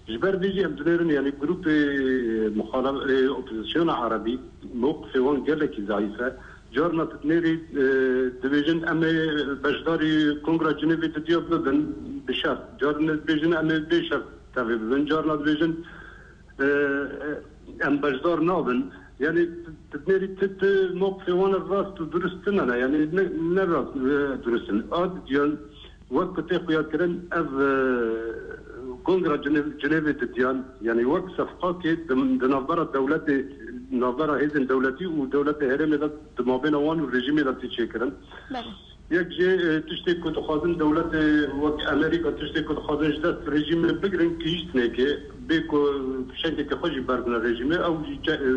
Ji ber vê jî em dinêrin, yanî grûpê, e, muxalef-, e, opozisyona erebî, mewqifê wan gelekî zayîf e. Carna tu dinêrî, e, dibêjin, em ê beşdarî Kongra Cinêvê didiya bibin, bi şert. Carna dibêjin, em ê bê şert tevê bibin. Carna dibêjin, e, e, em beşdar nabin. Yanî tu dinêrî ti, ti mewqifê wan rast û durust tune ne. Yanî ne, ne rast, e, durust in. A didiyan wek ku tê xuya kirin, ev, e, Kongra Cinêv-, Cinêvê didiyan, yanî wek sefqakê di, di navbera dewletê, navbera hêzên dewletî û dewletê herêmê de di mabêna wan û rejîmê de tê çêkirin. Belê. Yek jê, e, tiştê ku dixwazin dewletê wek Amerîka tiştê ku dixwazin ji dest rejîmê bigirin, kihîştinekê bê ku fişengekê xwe jî berdine rejîmê, ew jî çe-, e,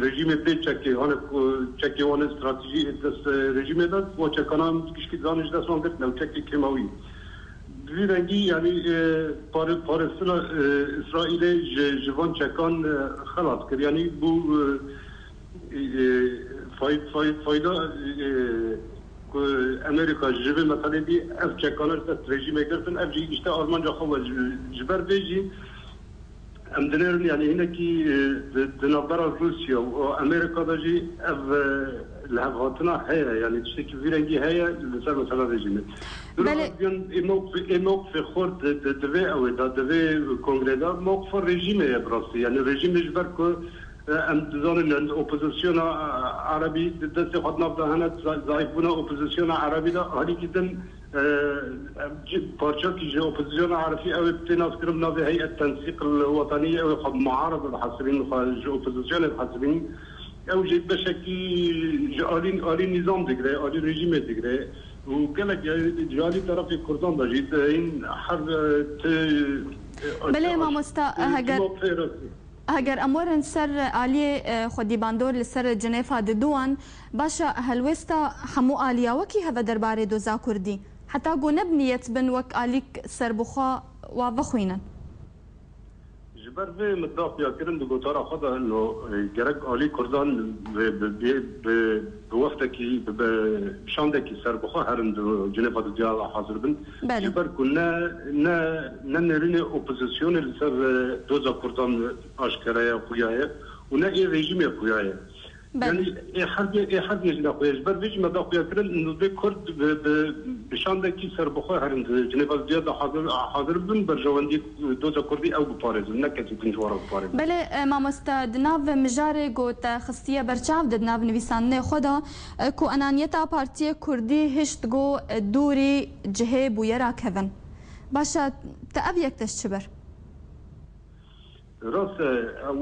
rejîmê bê çekê, hane ku çekê wan ê stratejî ê dest, e, rejîmê de, wan çekanan gişkî dizanin ji dest wan girtine û çekê kêmawî. Bi vî rengî, yanî, e, pare-, parêstina, e, Îsraîlê ji, ji van çekan, e, xelas kir. Yanî bû, e, e, fay-, fay-, fayda, e, ku Amerîka ji vê meselê dî ev çekana ji dest rejîmê girtin, ev jî îşte armanca xwe we ji, ji ber vê jî em dinêrin, yanî hinekî, e, di, di navbera Rûsya û Amerîka de jî ev, e, lihevhatina heye, yanî tiştekî vî rengî heye li ser mesela rejîmê. Belê. Ê mewqifê, ê mewqifê xwe di, di, di vê ew ê de, di vê kongrê de mewqifa rejîmê ye bi rastî. Yanî rejîmê ji ber ku, e, em dizanin, yanî opozisyona, e, erebî di destê xwe di nav de hene, za-, zayîfbûna opozisyona erebî de alîkî din, e, em ci-, parçakî ji opozisyona erebî ew ê tê naskirin bi navê Heyet Tensîq el Wetanî, ew ê xwe muarib dihesibînin, xwe ji opozisyonê dihesibînin. Ew jî beşekî ji alî, alî nîzam digire, alî rejîmê digire. Û gelek, e, ji alî terefê Kurdan de jî, e, hîn her, e, ti, e, Belê, aşağı mamosta, e, heger, civakê rastî. heger em werin ser aliyê, e, xwedî bandor li ser Cinêfa diduan, baş e, helwêsta hemû aliya wekî heve derbarê doza Kurdî? Heta ku ne bi niyet bin wek alîk serbixwe wa vexwînin. Ji ber vê min da xuyakirin di gotara xwe de, no, e, gerek alî Kurdan bi, bi, bi, bi, bi wextekî, bi, bi şandekî serbixwe herin di Cinêfa didiya de hazir bin. Belê. Ji ber ku ne, ne, ne nêrînê opozisyonê li ser, e, doza Kurdan aşkere ye, xuya ye û ne ê rejîmê xuya ye. Belê. Yanî ê her dê, ê her dê jî daxuya. Ji ber vê jî me daxuya kirin, nûzê Kurd bi, bi, bi şandekî serbixwe herin di Cinêva Diya de hazir, hazir bin berjewendî doza Kurdî ew biparêzin, ne kesî din ji wan re biparêzin. Belê, e, mamoste, di nav mijarê ku te xistiye ber çav de di nav nivîsandinê xwe de, e, ku enaniyeta Partiyê Kurdî hişt ku, e, dûrî cihê bûyera kevin. Baş e, te ev yek te ji çi ber? Rast e,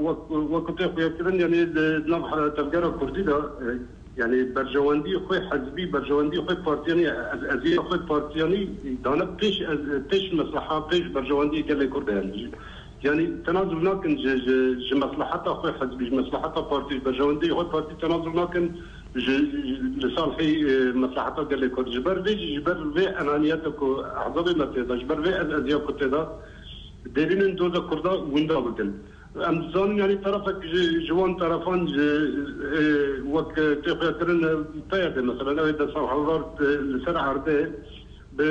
wek, wek ku tê xuyakirin, yanî di nav he-, tevgera Kurdî de, e, yanî berjewendî xwe hizbî, berjewendî xwe partiyanî, ez, eziya xwe partiyanî dane pêş, ez, pêş mesleha, pêş berjewendî gelê Kurd e, yanî. Yanî tenazul nakin ji, ji, ji mesleheta xwe hizbî, ji mesleheta partî, ji berjewendî xwe partî tenazul nakin ji, ji, li salhê, e, mesleheta gelê Kurd. Ji ber vê jî, ji ber vê enaniyeta ku ehzabê me tê de, ji ber vê ez, eziya ku tê de, derînin doza Kurda winda bikin. Em dizanin, yanî terefek ji, ji wan terefan ji, e, wek, e, tê xuyakirin, e, P Y D, mesela, ew ê desthilatdar, e, li ser erdê, bi,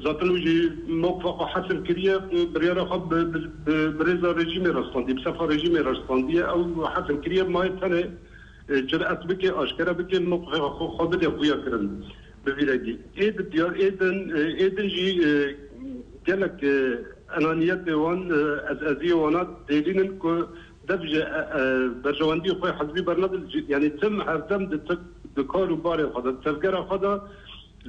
zaten wî jî mewqifa xwe hesm kiriye, e, biryara xwe bi, bi, bi, bi rêza rejîmê re standî, bi sefa rejîmê re standiye, ew hesm kiriye, maye tenê, e, ciret bike, aşkere bike, mewqifê xwe, xwe bide xuyakirin. Bi vî rengî. Ê di diyar, ê din, e, ê din jî, e, gelek, e, enaniyetê wan, e, ez eziyê wana dêrîn in ku dev ji, e, e, berjewendiyê xwe hizbî bernadin. Ji, yanî tim herdem di, di kar û barê xwe de, di tevgera xwe de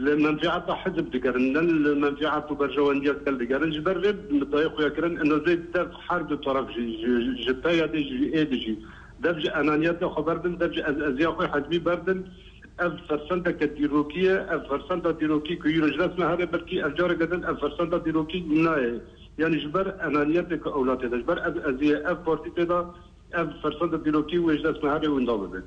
li menfîeta hizb digerin, ne li menfîet û berjewendiya gel digerin. Ji ber vê min dayê xuya kirin, ino zê dev her du taraf jî, ji, ji P Y D jî, ji ê di jî. Dev ji enaniyetê xwe berdin, dev ji ez, eziya xwe hizbî berdin. Ev fersendeke dîrokî ye, ev fersenda dîrokî ku îro ji dest me here, belkî ev careke din ev fersenda dîrokî nayê. Yanî ji ber enaniyetê ku ewlatê de, ji ber ev eziyê, ev partî tê de, ev fersenda dîrokî wê ji dest me here winda bibe.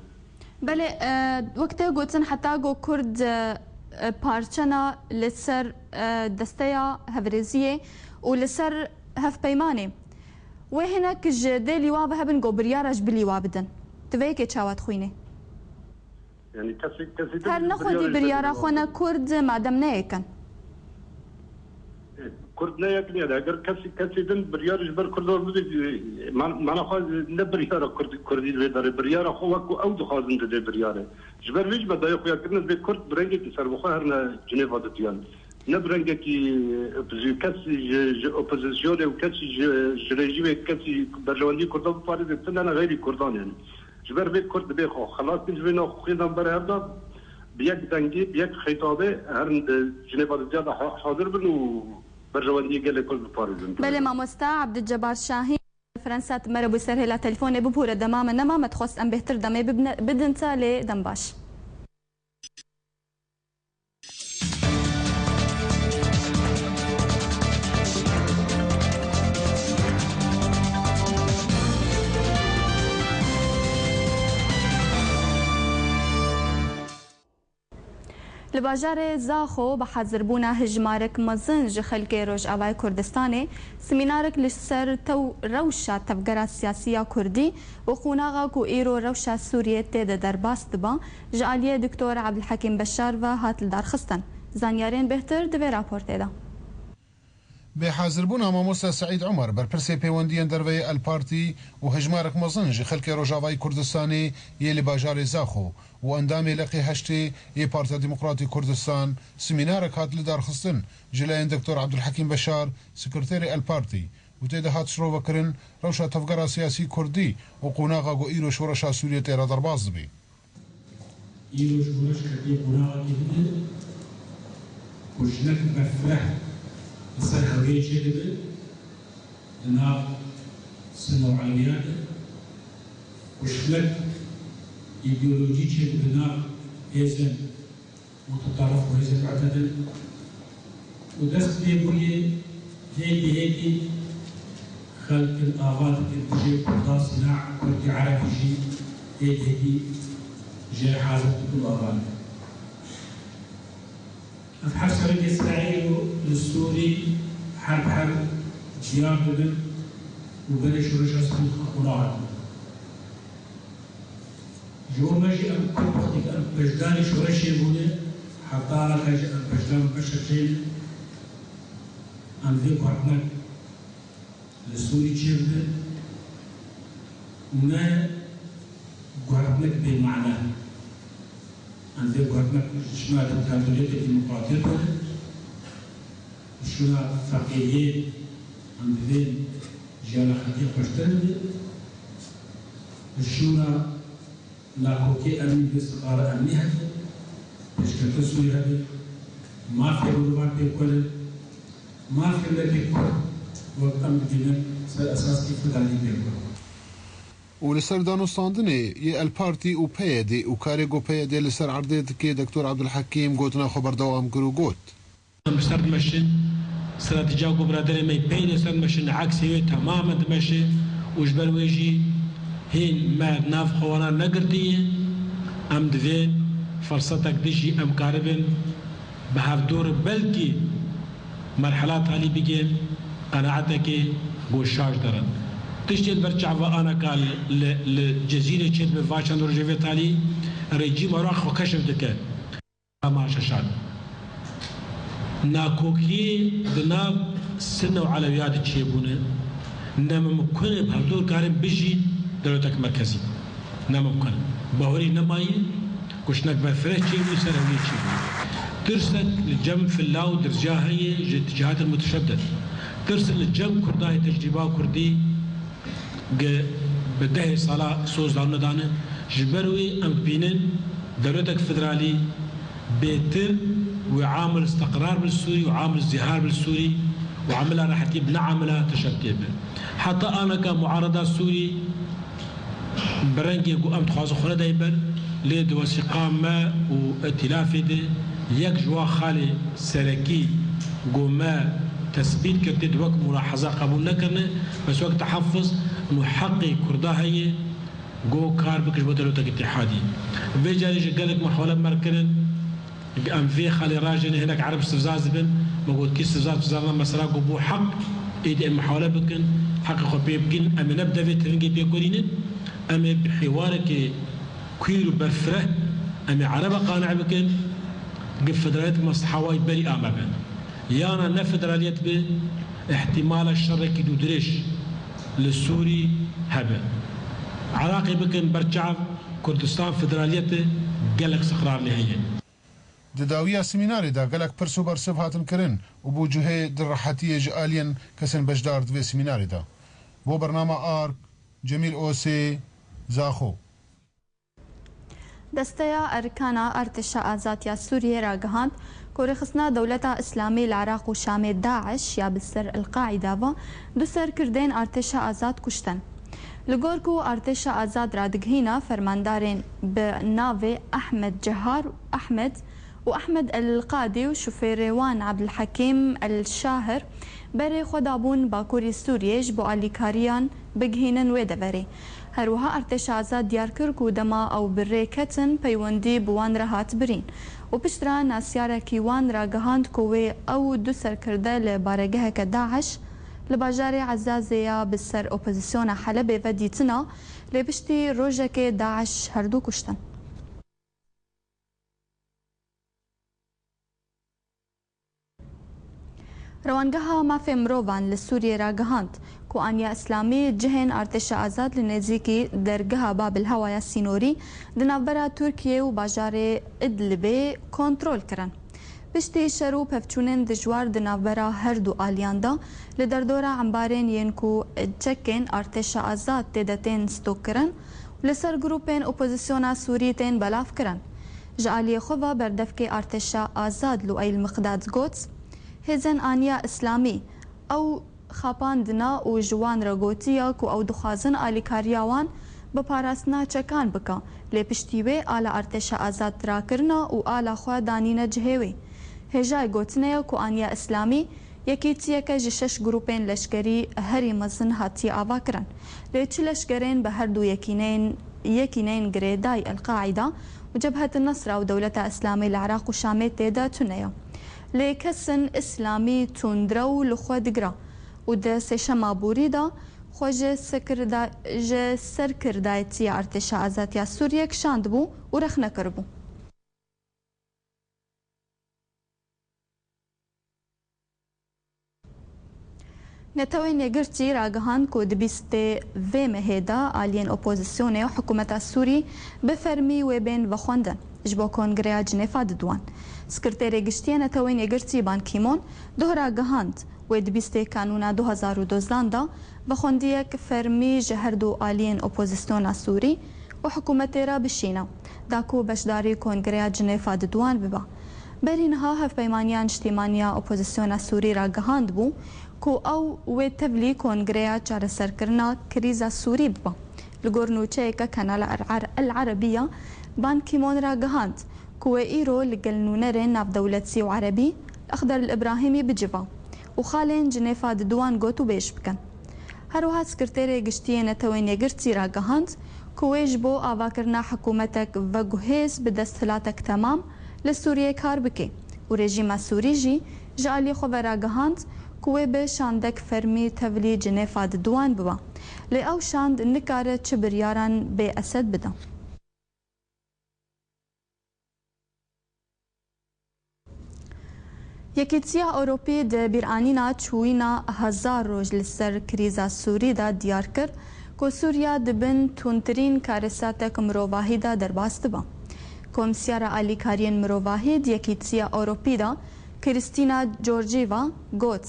Belê, e, wek te gotin, heta ku Kurd, e, e, parçena li ser, e, desteya hevrêziyê û li ser Hevpeymanê. Wê hinek ji dê lîwa ve hebin ku biryara ji bilîwa bidin. Tu vê yekê çawa dixwînî? Yani kesê, kesê din Her nexwedî biryara biryara xwe ne Kurd madem neyekin. E, Kurd neyekin yani. Eger kesê, kesê din biryar ji ber Kurdan bidê, e, man-, mana xwe ne biryara Kurd, Kurdî li vê derê. Biryara xwe wek ku ew dixwazin didê biryarê. Ji ber vê jî me dayê xuya kirine vê Kurd bi rengekî serbixwe herine Cinêva didiyan. Ne bi rengekî, e, opozî-, kes ji, ji opozisyonê û kes ji, ji rejîmê, kesî berjewendî Kurdan biparêze, tune ne xeyrî Kurdan yani. Ji ber vê Kurd dibê xwe xelas bin ji vê naxwexiyan berhev da, bi yek dengê, bi yek xîtabê herin di Cinêva didiyan de ha-, hazir bin û berjewendiyê gelê Kurd biparêzin. Belê mamosta Abdülcebbar Şahin, Fransa, tu me re bû ser hêla telefonê, bibûre dema me nema, me dixwest em bêhtir demê bibne-, bidin te, lê dem baş. Li bajarê Zaxo bi hazirbûna hejmarek mezin ji xelkê Rojavayê Kurdistanê, semînarek li ser tew-, rewşa tevgera siyasî ya Kurdî û qonaxa ku îro rewşa Sûriyê tê de derbas dibe, ji aliyê Doktor Abdulhekîm Beşar ve hat lidarxistin. Zanyarên bêhtir di vê raportê de. Bi hazirbûna mamoste Seîd Omer, berpirsê pêwendiyên derve yê El Partî û hejmarek mezin ji xelkê Rojavayê Kurdistanê yê li bajarê Zaxo û endamê leqê heştê yê Partiya Demokratî Kurdistan, semînarek hat lidarxistin ji layên Doktor Abdulhekîm Beşar, sekreterê El Partî, û tê de hat şirovekirin rewşa tevgera siyasî Kurdî û qonaxa ku îro şoreşa Sûriyê tê re derbas dibî. Îro şoreş ketiye qonaxekî din de ku jinek berfireh li ser hewiyê çêdibe di nav Sunne û Elewiyat de, ku jinek îdeolojî çêdibe nav hêzên mutetarif û hêzên mu'tedil û dest pê bûye hêdî hêdî xelkin ava dikin, dijê Kurda, sîna Kurdî, Erebî jî hêdî hêdî jê hazir dikin û ava dikin. Ev her serokê Îsraîl û li Sûrî her bi her diyar dibin û berê şoreşa Sûrî xwe qûna hatin. Ji bo me jî em Kurd wextê em beşdarî şoreşê bûne, heta alaka jî em beşdar û beşercê ne, em vê guhertinek li Sûrî çêbibe, ne guhertinek bêmane. Em vê guhertinek ji şûna diktatoriyetê demokratiyet were, ji şûna feqîriyê em divê jiyana xelkê xweştir bibe, ji şûna nakokê emnî, vê istiqrara emnî hebe, pêşketin Sûrî hebe, mafê mirovan pêk were, mafê miletê Kurd wek em dibînin ser esas kî fidanî pêk were. Û li ser danûstandinê yê El Partî û P Y D û karê ku P Y D li ser erdê dike, Doktor Abdulhekîm gotina xwe berdewam kir û got. Em bi ser dimeşin, stratejiya ku biraderê me yê peyde ser dimeşin, li eksê wê temamen dimeşe û ji ber wê jî hîn me nav xwe wana negirtiye. Em divê firsetek dijî em karibin bi hevdû re belkî merhela talî bigê qenaetekê ku şaş derin. Tiştê li ber çava anaka li, li, li Cezîrê çêdibe va çend rojê vê talî, rejîma Iraq xwe keşif dike. Hema şeşan. Nakokiyê di nav Sunne û Elewiyat de çêbûne, ne mimkun e bi hevdû karin bijî dewletek merkezî. Ne mimkun e. Bahorî nemaye, ku jinek berfireh çêbû, ser hewiyê çêbû. Tirsek li cem filla û dirziya heye ji ticihatên muteşeddid. Tirsek li cem Kurda yê tecrîba Kurdî, Gi-, bi dehê sala soz dan nedane. Ji ber wê em dibînin dewletek federalî bêtir wê amil istiqrar bil Sûrî û amil zihar bil Sûrî û amila rehetî bi ne amila teşettê be. Heta aneka muarada Sûrî bi rengê ku em dixwazin xwe nedayî ber, lê di wesîqa me û îtîlafê de yek ji wan xalê serekî ku me tesbît kir tê di wek mulahaza qebûl nekirine, bes wek tehaffuz û heqê Kurda heye ku kar bike ji bo dewletek îtîhadî. Vê carê jî gelek mehwele me kirin, em vê xalê rajêne hinek Ereb stivzaz dibin, me got kî stivzaz, stivzaz ne mesela ku bû heq Êdî em muhawele bikin, heqê xwe pê bigin, em ê ne bi devê tiringê pê kurînin, em ê bi hêwarekê kwîr û berfireh, em ê ereba qane bikin, gi federaliyet maslaha wayî berî a me be. Yana ne federaliyet bi, ihtimala şerekî dûdirêj li Sûrî hebe. Iraqê bikin ber çav, Kurdistan federaliyet e, gelek siqrar lê heye. Di dawiya semînarê de gelek pirs û bersiv hatin kirin û bû cihê di rehetiyê ji aliyên kesên beşdar di vê semînarê de. Bo bernama Ark, Cemîl Osê, Zaxo. Desteya Erkana Artêşa Azad ya Sûriyê ragihand ku rêxistina Dewleta Îslamî li Iraq û Şamê DAIŞ ya bi ser El-Qaîda ve du serkirdên Artêşa Azad kuştin. Li gor ku Artêşa Azad radigihîne, fermandarên bi navê Ahmed Cehar Ahmed û Ahmed El Qadî û şofêrê wan Abdulhekîm El Şahir berê xwe dabûn Bakurê Sûriyê ji bo alîkariyan bigihînin wê deverê. Her wiha Artêşa Azad diyar kir ku dema ew bi rê ketin, peywendî bi wan re hat birîn û piştre nasyarekî wan ragihand ku wê ew du serkirde li baregeheke DAIŞ li bajarê Ezazê ya bi ser opozisyona Helebê ve dîtina, lê piştî rojekê DAIŞ herdu kuştin. Rewangeha Mafê Mirovan li Sûriyê ragihand ku Aniya Îslamî cihên Artêşa Azad li nêzîkî dergeha Babil Hewaya sînorî di navbera Tirkiyê û bajarê Idlibê kontrol kirin. Piştî şer û pevçûnên dijwar di navbera her du aliyan de, li derdora embarên yên ku çekên Artêşa Azad tê de tên stokkirin, li ser grûpên opozisyona Sûrî tên belavkirin. Ji aliyê xwe ve berdevkê Artêşa Azad Lueyl Miqdad got, Hêzên Aniya Îslamî ew xapandina û ji wan re gotiye ku ew dixwazin alîkariya wan bi parastina çekan bike, lê piştî wê ala Artêşa Azad rakirine û ala xwe danîne cihê wê. Hêjayê gotinê ye ku Aniya Îslamî yekîtiyeke ji şeş grûpên leşkerî herî mezin hatiye avakirin. Lê çi leşkerên bi her du yekîneyên, yekîneyên girêdayî El-Qaîda û Cebhet El-Nusra û Dewleta Îslamî li Iraq û Şamê tê de tune ye. Lê kesin Îslamî tundrew li xwe digire û di sêşema borî de xwe ji sekirda-, ji serkirdayetiya Artêşa Azad ya Sûriyê kişandibû û rexne kiribû. Netewên Yekgirtî ragihand ku di bîstê vê mehê de aliyên opozisyonê û hikûmeta Sûrî bi fermî wê bên vexwendin ji bo Kongreya Cinêfa di duwan. Sekreterê Giştî yê Netewên Yekgirtî Ban Ki-moon doh ragihand, wê di bîstê Kanûna du hazar û dozdan de vexwendiyek fermî ji her du aliyên opozisyona Sûrî û hikûmetê re bişîne, da ku beşdarî Kongreya Cinêfa di duwan bibe. Berî niha Hevpeymaniya Niştîmaniya Opozisyona Sûrî ragihand bû ku ew wê tevlî Kongreya Çareserkirina Krîza Sûrî bibe. Li gor nûçeyeke Kanala El Ar-, El Erebiya, Ban Ki-moon ragihand ku wê îro li gel nûnerên navdewletî û erebî Exder El Îbrahîmî bicive û xalên Cinêfa di duwan got û bêj bikin. Her wiha Sekreterê Giştî yê Netewên Yekgirtî ragihand ku wê ji bo avakirina hikûmetek veguhêz bi desthilatek temam li Sûriyê kar bike û rejîma Sûrî jî ji alî xwe ve ragihand ku wê bi şandek fermî tevlî Cinêfa di duwan bibe. Lê ew şand nikare çi biryaran bê Esed bide. Yekîtiya Ewropî di bîranîna çûyîna hezar roj li ser krîza Sûrî de diyar kir ku Sûriya di bin tundtirîn karîsatek mirovahî de derbas dibe. Komîsyara Alîkariyên Mirovahî di Yekîtiya Ewropî de Krîstîna Georgieva got,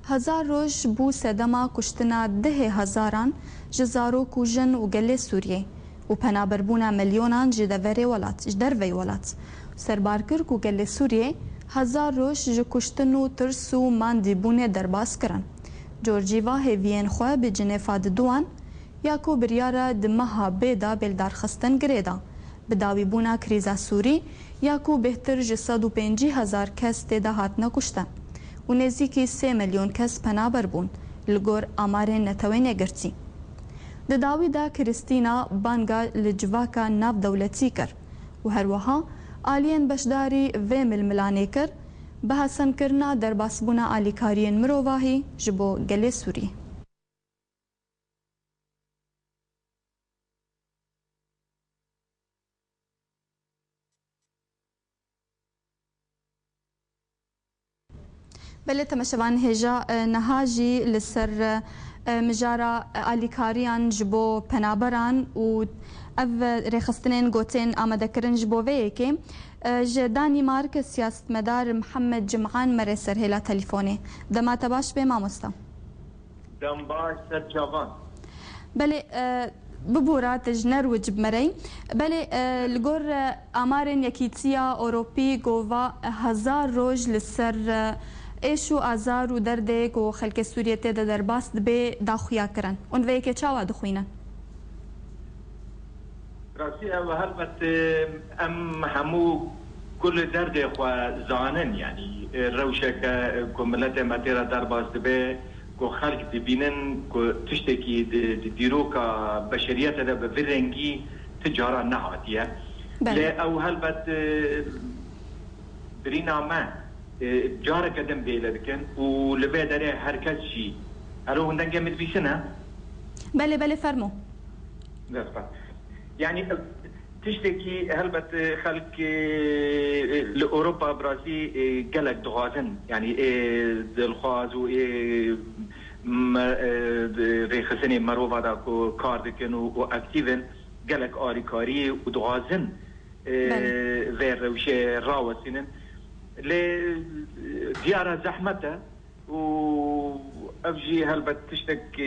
Hezar roj bû sedema kuştina dehê hezaran ji zarok û jin û gelê Sûriyê û penaberbûna milyonan ji deverê welat, ji derveyî welat. Serbar kir ku gelê Sûriyê hezar roj ji kuştin û tirs û mandîbûnê derbas kirin. Georgieva hêviyên xwe bi Cinêfa diduwan ya ku biryara di meha bê de bêldarxistin girê da. Bi dawîbûna krîza Sûrî ya ku bêhtir ji sed û pêncî hezar kes tê de hatine kuştin û nêzîkî sê milyon kes penaber bûn, li gor amarên Netewên Yekgirtî. Di dawî de Krîstîna banga li civaka navdewletî kir û her wiha aliyên beşdarî vê milmilanê kir Bi hesenkirina derbasbûna alîkariyên mirovahî ji bo gelê Sûrî. Belê, temeşevan hêja, e, niha jî li ser, e, mijara, e, alîkariyan ji bo penaberan û ev, e, rêxistinên gotên amadekirin ji bo vê yekê, e, ji Danîmark siyasetmedar Mihemed Cim'an me rê ser hêla telîfonê. Dema te baş be mamosta. Dem baş ser çavan. Belê, e, bibûra te ji Nerwic bi me re yî. Belê, e, li gor, e, amarên Yekîtiya Ewropî gova hezar roj li ser, e, êş û azar û derdê ku xelkê Sûriyê tê de derbas dibe daxuya kirin. Hûn vê yekê çawa dixwînin? Rastî ew helbet, e, em hemû kulê derdê xwe zanin, yanî, e, rewşeke, e, ku miletê me tê re derbas dibe, ku xelk dibînin ku tiştekî di, di dîroka beşeriyetê de bi vî rengî ti caran nehatiye. Belê. Lê ew helbet, e, birîna me, e, careke din bêle dikin û li vê derê her kes jî. Elo, hûn dengê min dibîsine? Belê, belê, fermo. Dest xweş. Yanî, tiştekî helbet, e, xelk, e, li Ewropa bi rastî, e, gelek dixwazin. Yanî, ê dilxwaz û ê me-, e, rêxistinê merova da ku kar dikin û, û aktîv in, gelek alîkarî û dixwazin, e, Belê. vê rewşê rawestînin. Lê, e, diyara zehmet e. û ev jî helbet tiştek, e,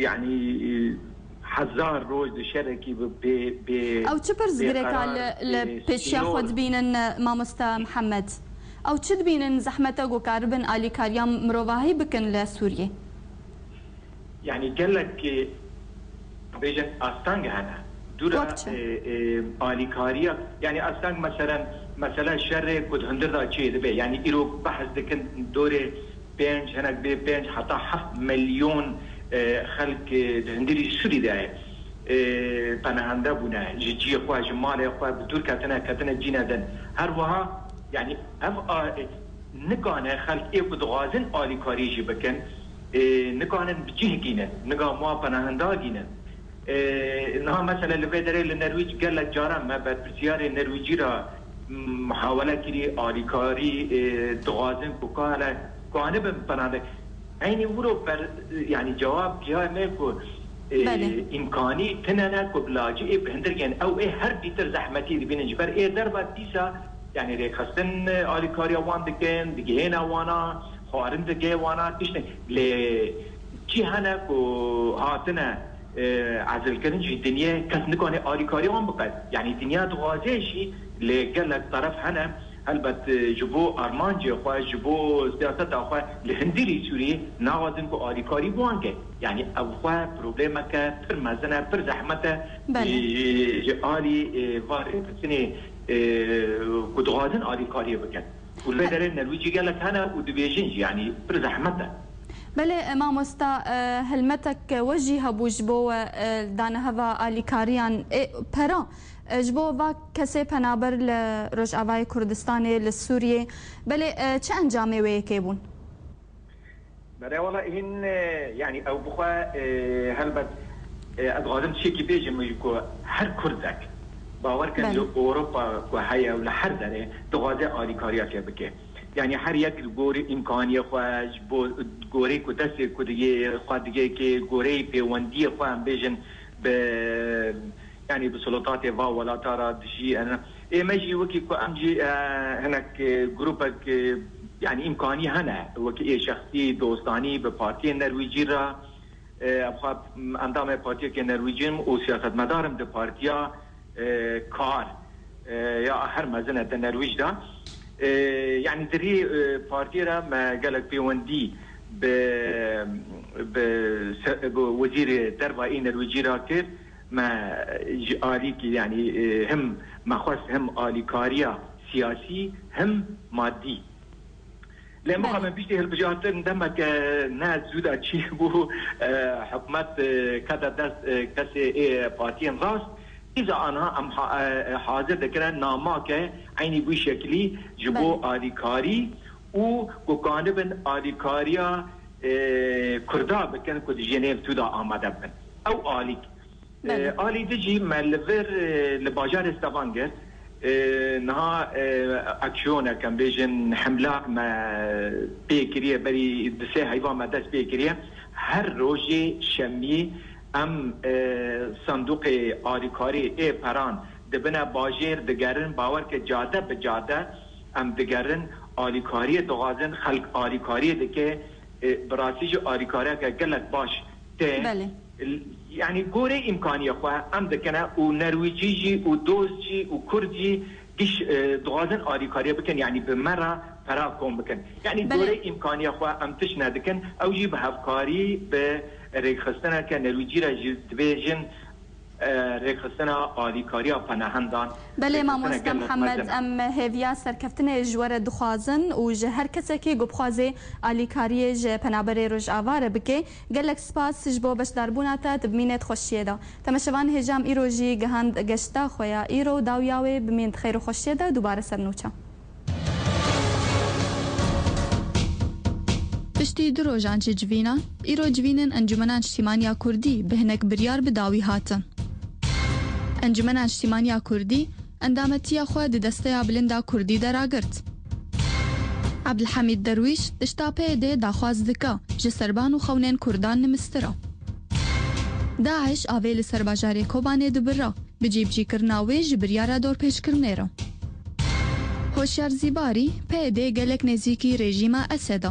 yanî, e, hezar roj di şerekî bi bê, bê, Ew çi pirsgirêka bêqerar, li, li bê pêşiya xwe sînor. dibînin, e, mamosta Mihemed? Ew çi dibînin zehmete ku karibin alîkariya mirovahî bikin li Sûriyê? Yanî gelek, e, bêjin asteng hene. Dûra, Wek çi? e, e, alîkariya, yanî asteng meselen, mesela şerê ku di hundir de çê dibe. Yanî îro behs dikin dorê pênc, hinek bê pênc heta heft milyon, e, xelk, e, di hundirî Sûrî de, e, penahende bûne. Ji ciyê xwe, ji malê xwe bi dûr ketine, ketine cîne din. Her wiha, yanî ev a-, e, nikane xelk ê ku dixwazin alîkarî jî bikin, e, nikanin bi cih gînin, nika wan penahenda gînin. E, niha mesela li vê derê li Nerwîc gelek caran me berpirsiyarê Nerwîcî re muhawele kirî, alîkarî, e, dixwazin ku kale, ku anibin penahende. Eynî wiro ber, yanî cewab giha me ku, e, Belê. îmkanî tine ne ku bi lacî ê bi hindir yên ew ê her bîtir zehmetî dibînin. Ji ber ê derve dîsa, yanî rêxistin, e, alîkariya wan dikin, digihêne wana, xwarin digihê wana, tiştin. Lê çi hene ku hatine, e, ezilkirin ji dinyê, kes nikane alîkariya wan bike. Yanî dinya dixwaze jî, lê gelek teref hene, helbet, e, ji bo armancê xwe, ji bo siyaseta xwe li hundirî Sûriyê naxwazin ku alîkarî bi wan ke. Yanî ev xwe problemeke pir mezin e, pir zehmet e, Belê. ji, ji alî, e, va rêxistinê, e, ku dixwazin alîkariyê bikin. Û li vê He- derê Nerwîcî gelek hene û dibêjin jî, yanî pir zehmet e. Belê, e, mamosta, e, hilmetek we jî hebû ji bo we, e, daneheva alîkariyan, e, pera, e, ji bo va kesê penaber li Rojavayê Kurdistanê, li Sûriyê. Belê, e, çi encamê wê yekê bûn? Belê, wela hîn, e, yanî ew bixwe, e, helbet, e, ez dixwazim tiştekî bêjim, ji ku her Kurdek, bawer kin, Belê. li Ewropa ku heye û li her derê dixwaze alîkariya ke bike. Yanî her yek li gorî îmkaniyê xwe, ji bo gorê ku destê ku digê xwe digê kê, goreyê pêwendiyê xwe em bêjin bi, yanî bi solotatê va welata re dijî. Ê me jî wekî ku em jî, e, hinek, e, grûpek, e, yanî îmkanî hene, wekî ê şexsî, dostanî bi partiyên Nerwîcî re, e, em xwe endamê partiyeke Nerwîcî im û siyasetmedar im di partiya, e, kar, e, ya her mezin e di Nerwîc de. E, yanî di rî, e, partiyê re me gelek pêwendî bi, bi se-, bi wezîrê derva ê Nerwîcî re kir. Me ji alîkî, yanî, e, him me xwest him alîkariya siyasî, him madî. Lê Belê. mixabin piştî hilbijartin demeke ne zû de çî bû, e, hikûmet, e, kete dest, e, kesê ê partiyên rast. Îza anha em ha-, e, hazir dikire namake eynî wî şekilî ji bo Belê. alîkarî û ku kanibin alîkariya, e, Kurda bikin ku di Jenêv tu de amade bin. Ew alî. Belê. E, alî din jî me li vir, e, li bajarê Stavanger, e, niha, e, aksiyoneke, em bêjin hemla me pê kiriye, berî di sê heyva me dest pê kiriye. Her rojê şemiyê em, e, sandûqê alîkarî ê peran dibine bajêr digerin, bawer ke cade bi cade em digerin, alîkariyê dixwazin, xelk alîkariyê dike, e, bi rastî jî alîkariyeke gelek baş tê. Belê. L-, yanî gorê îmkaniyê xwe em dikine û nerwîcî jî û doz jî û kurd jî giş, e, dixwazin alîkariyê bikin, yanî bi me re pera kom bikin. Yanî Belê. Gorê îmkaniyê xwe em tişt nedikin, ew jî bi hevkarî bi rêkxistineke nerwîcî re jî dibêjin, e, rêkxistina alîkariya penahendan, Belê, rêkxistineke mamoste Mihemed, mezin e. Em hêviya serkeftinê ji we re dixwazin û ji her kesekî ku bixwaze alîkariyê ji penaberê Rojava re bike. Gelek spas ji bo beşdarbûna te, tu bimînê di xweşiyê de. Temeşevan, hêja me îro jî gihand geşta xwe ya îro û dawiya wê bimîn di xêr û xweşiyê de, dubare ser nûçe. Piştî du rojan ji civînan, îro civînên Encûmena Niştîmaniya Kurdî bi hinek biryar bi dawî hatin. Encûmena Niştîmaniya Kurdî endametiya xwe di Desteya Bilind a Kurdî de ragirt. Ebdilhemîd Derwîş tişta P Y D daxwaz dike ji serban û xewnên Kurdan nimistira. DAIŞ avê li ser bajarê Kobanê dibira, bi cîbicîkirina wê ji biryara dorpêçkirinê re. Hoşyar Zîbarî, P Y D gelek nêzîkî rejîma Esed e.